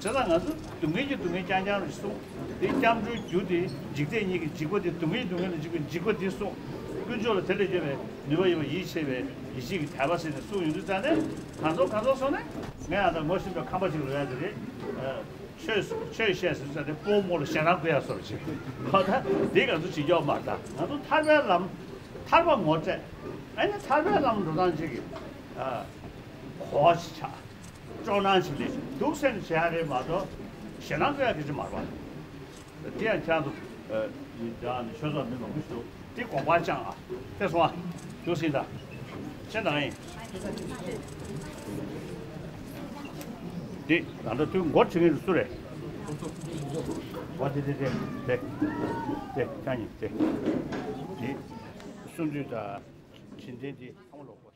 ཙང་ང་ཚོ་སྡུག་བསྔལ་གྱི་སྡུག་བསྔལ་རྐྱང་རྐྱང་རེད་གསུངས། དེ་སྐྱབས་འགྲོའི་རྒྱུ་དེ་འཇིག་རྟེན་གཉིས་ཀྱི་འཇིགས་པ་དེ། སྡུག་བསྔལ་གྱི་སྡུག་བསྔལ་ལ་འཇིགས་པའི་འཇིགས་པ་དེ་གསུངས། དཀོན་མཆོག་ལ་དེ་ལས་སྐྱེ་བའི་ནུས་པ་ཡོད་པ་ཡིད་ཆེས་པའི་ཡེ་ཤེས་ཀྱི་དད་པ་ཟེར་ནས་གསུངས་ཡོང་དུས་ཙང་ནས། གང་ཚོགས་གང་ཚོགས་སོང་ནས་ངས་ཡང་ད་ངོ་ཤེས་པའི་ཁམས་པ་ཅིག་ལ་ཡ་དེ་རེད། ཆོས་ཆོས་བཤད་ཟེར་ཙང་དེ་སྤོ་མོ་ལ་ཞེ་སྡང་སྐུལ་ཡ་བཟོ་འདྲ་ཅིག་ཁོ་ད་འདི་ང་ཚོ་བྱེད་ཀྱོག་མ་རེད། ད་ང་ཚོ་ཐར་པའི་ལམ་ཐར་པ་ངོ་སྤྲད། ཨ་ནི་ཐར་པའི་ལམ་འགྲོ་སྟངས་ཅིག་གི་གོ་བ་ཞིག་ཆགས། སྤྲོ་སྣང་ཞིག་སླེབས། འདུག་སེ་བྱེད་ཡ་རེད་མ་གཏོགས་ཞེ་སྡང་སྐུལ་ཡ་གི་ཅིག་མ་རེད་པ། དེ་ཡང་ཁྱེད་རང་ཚོ་ཡིན་ཀྱང་ནི་ཆོས་ཚོགས་མི་མང་པོ་ཞིག་འདུག་དེ་དགོངས་པ་བཅངས་ཨ། དེ་སོང་ཨ། འདུག་སེ་ད་ཤེས་དང་ཡིན། དེ་ད་ལྟ་དུས་འགོར་བྱེད་མཁན་དེ་སུ་རེད། འོ་དེ་དེ་དེ་དེ་དེ་ཁྱེད་ཉིད་དེ་དེ་གསུང་དུས་ད་བྱེད་མཁན་དེ་ཚང་མ་ལོག་པ།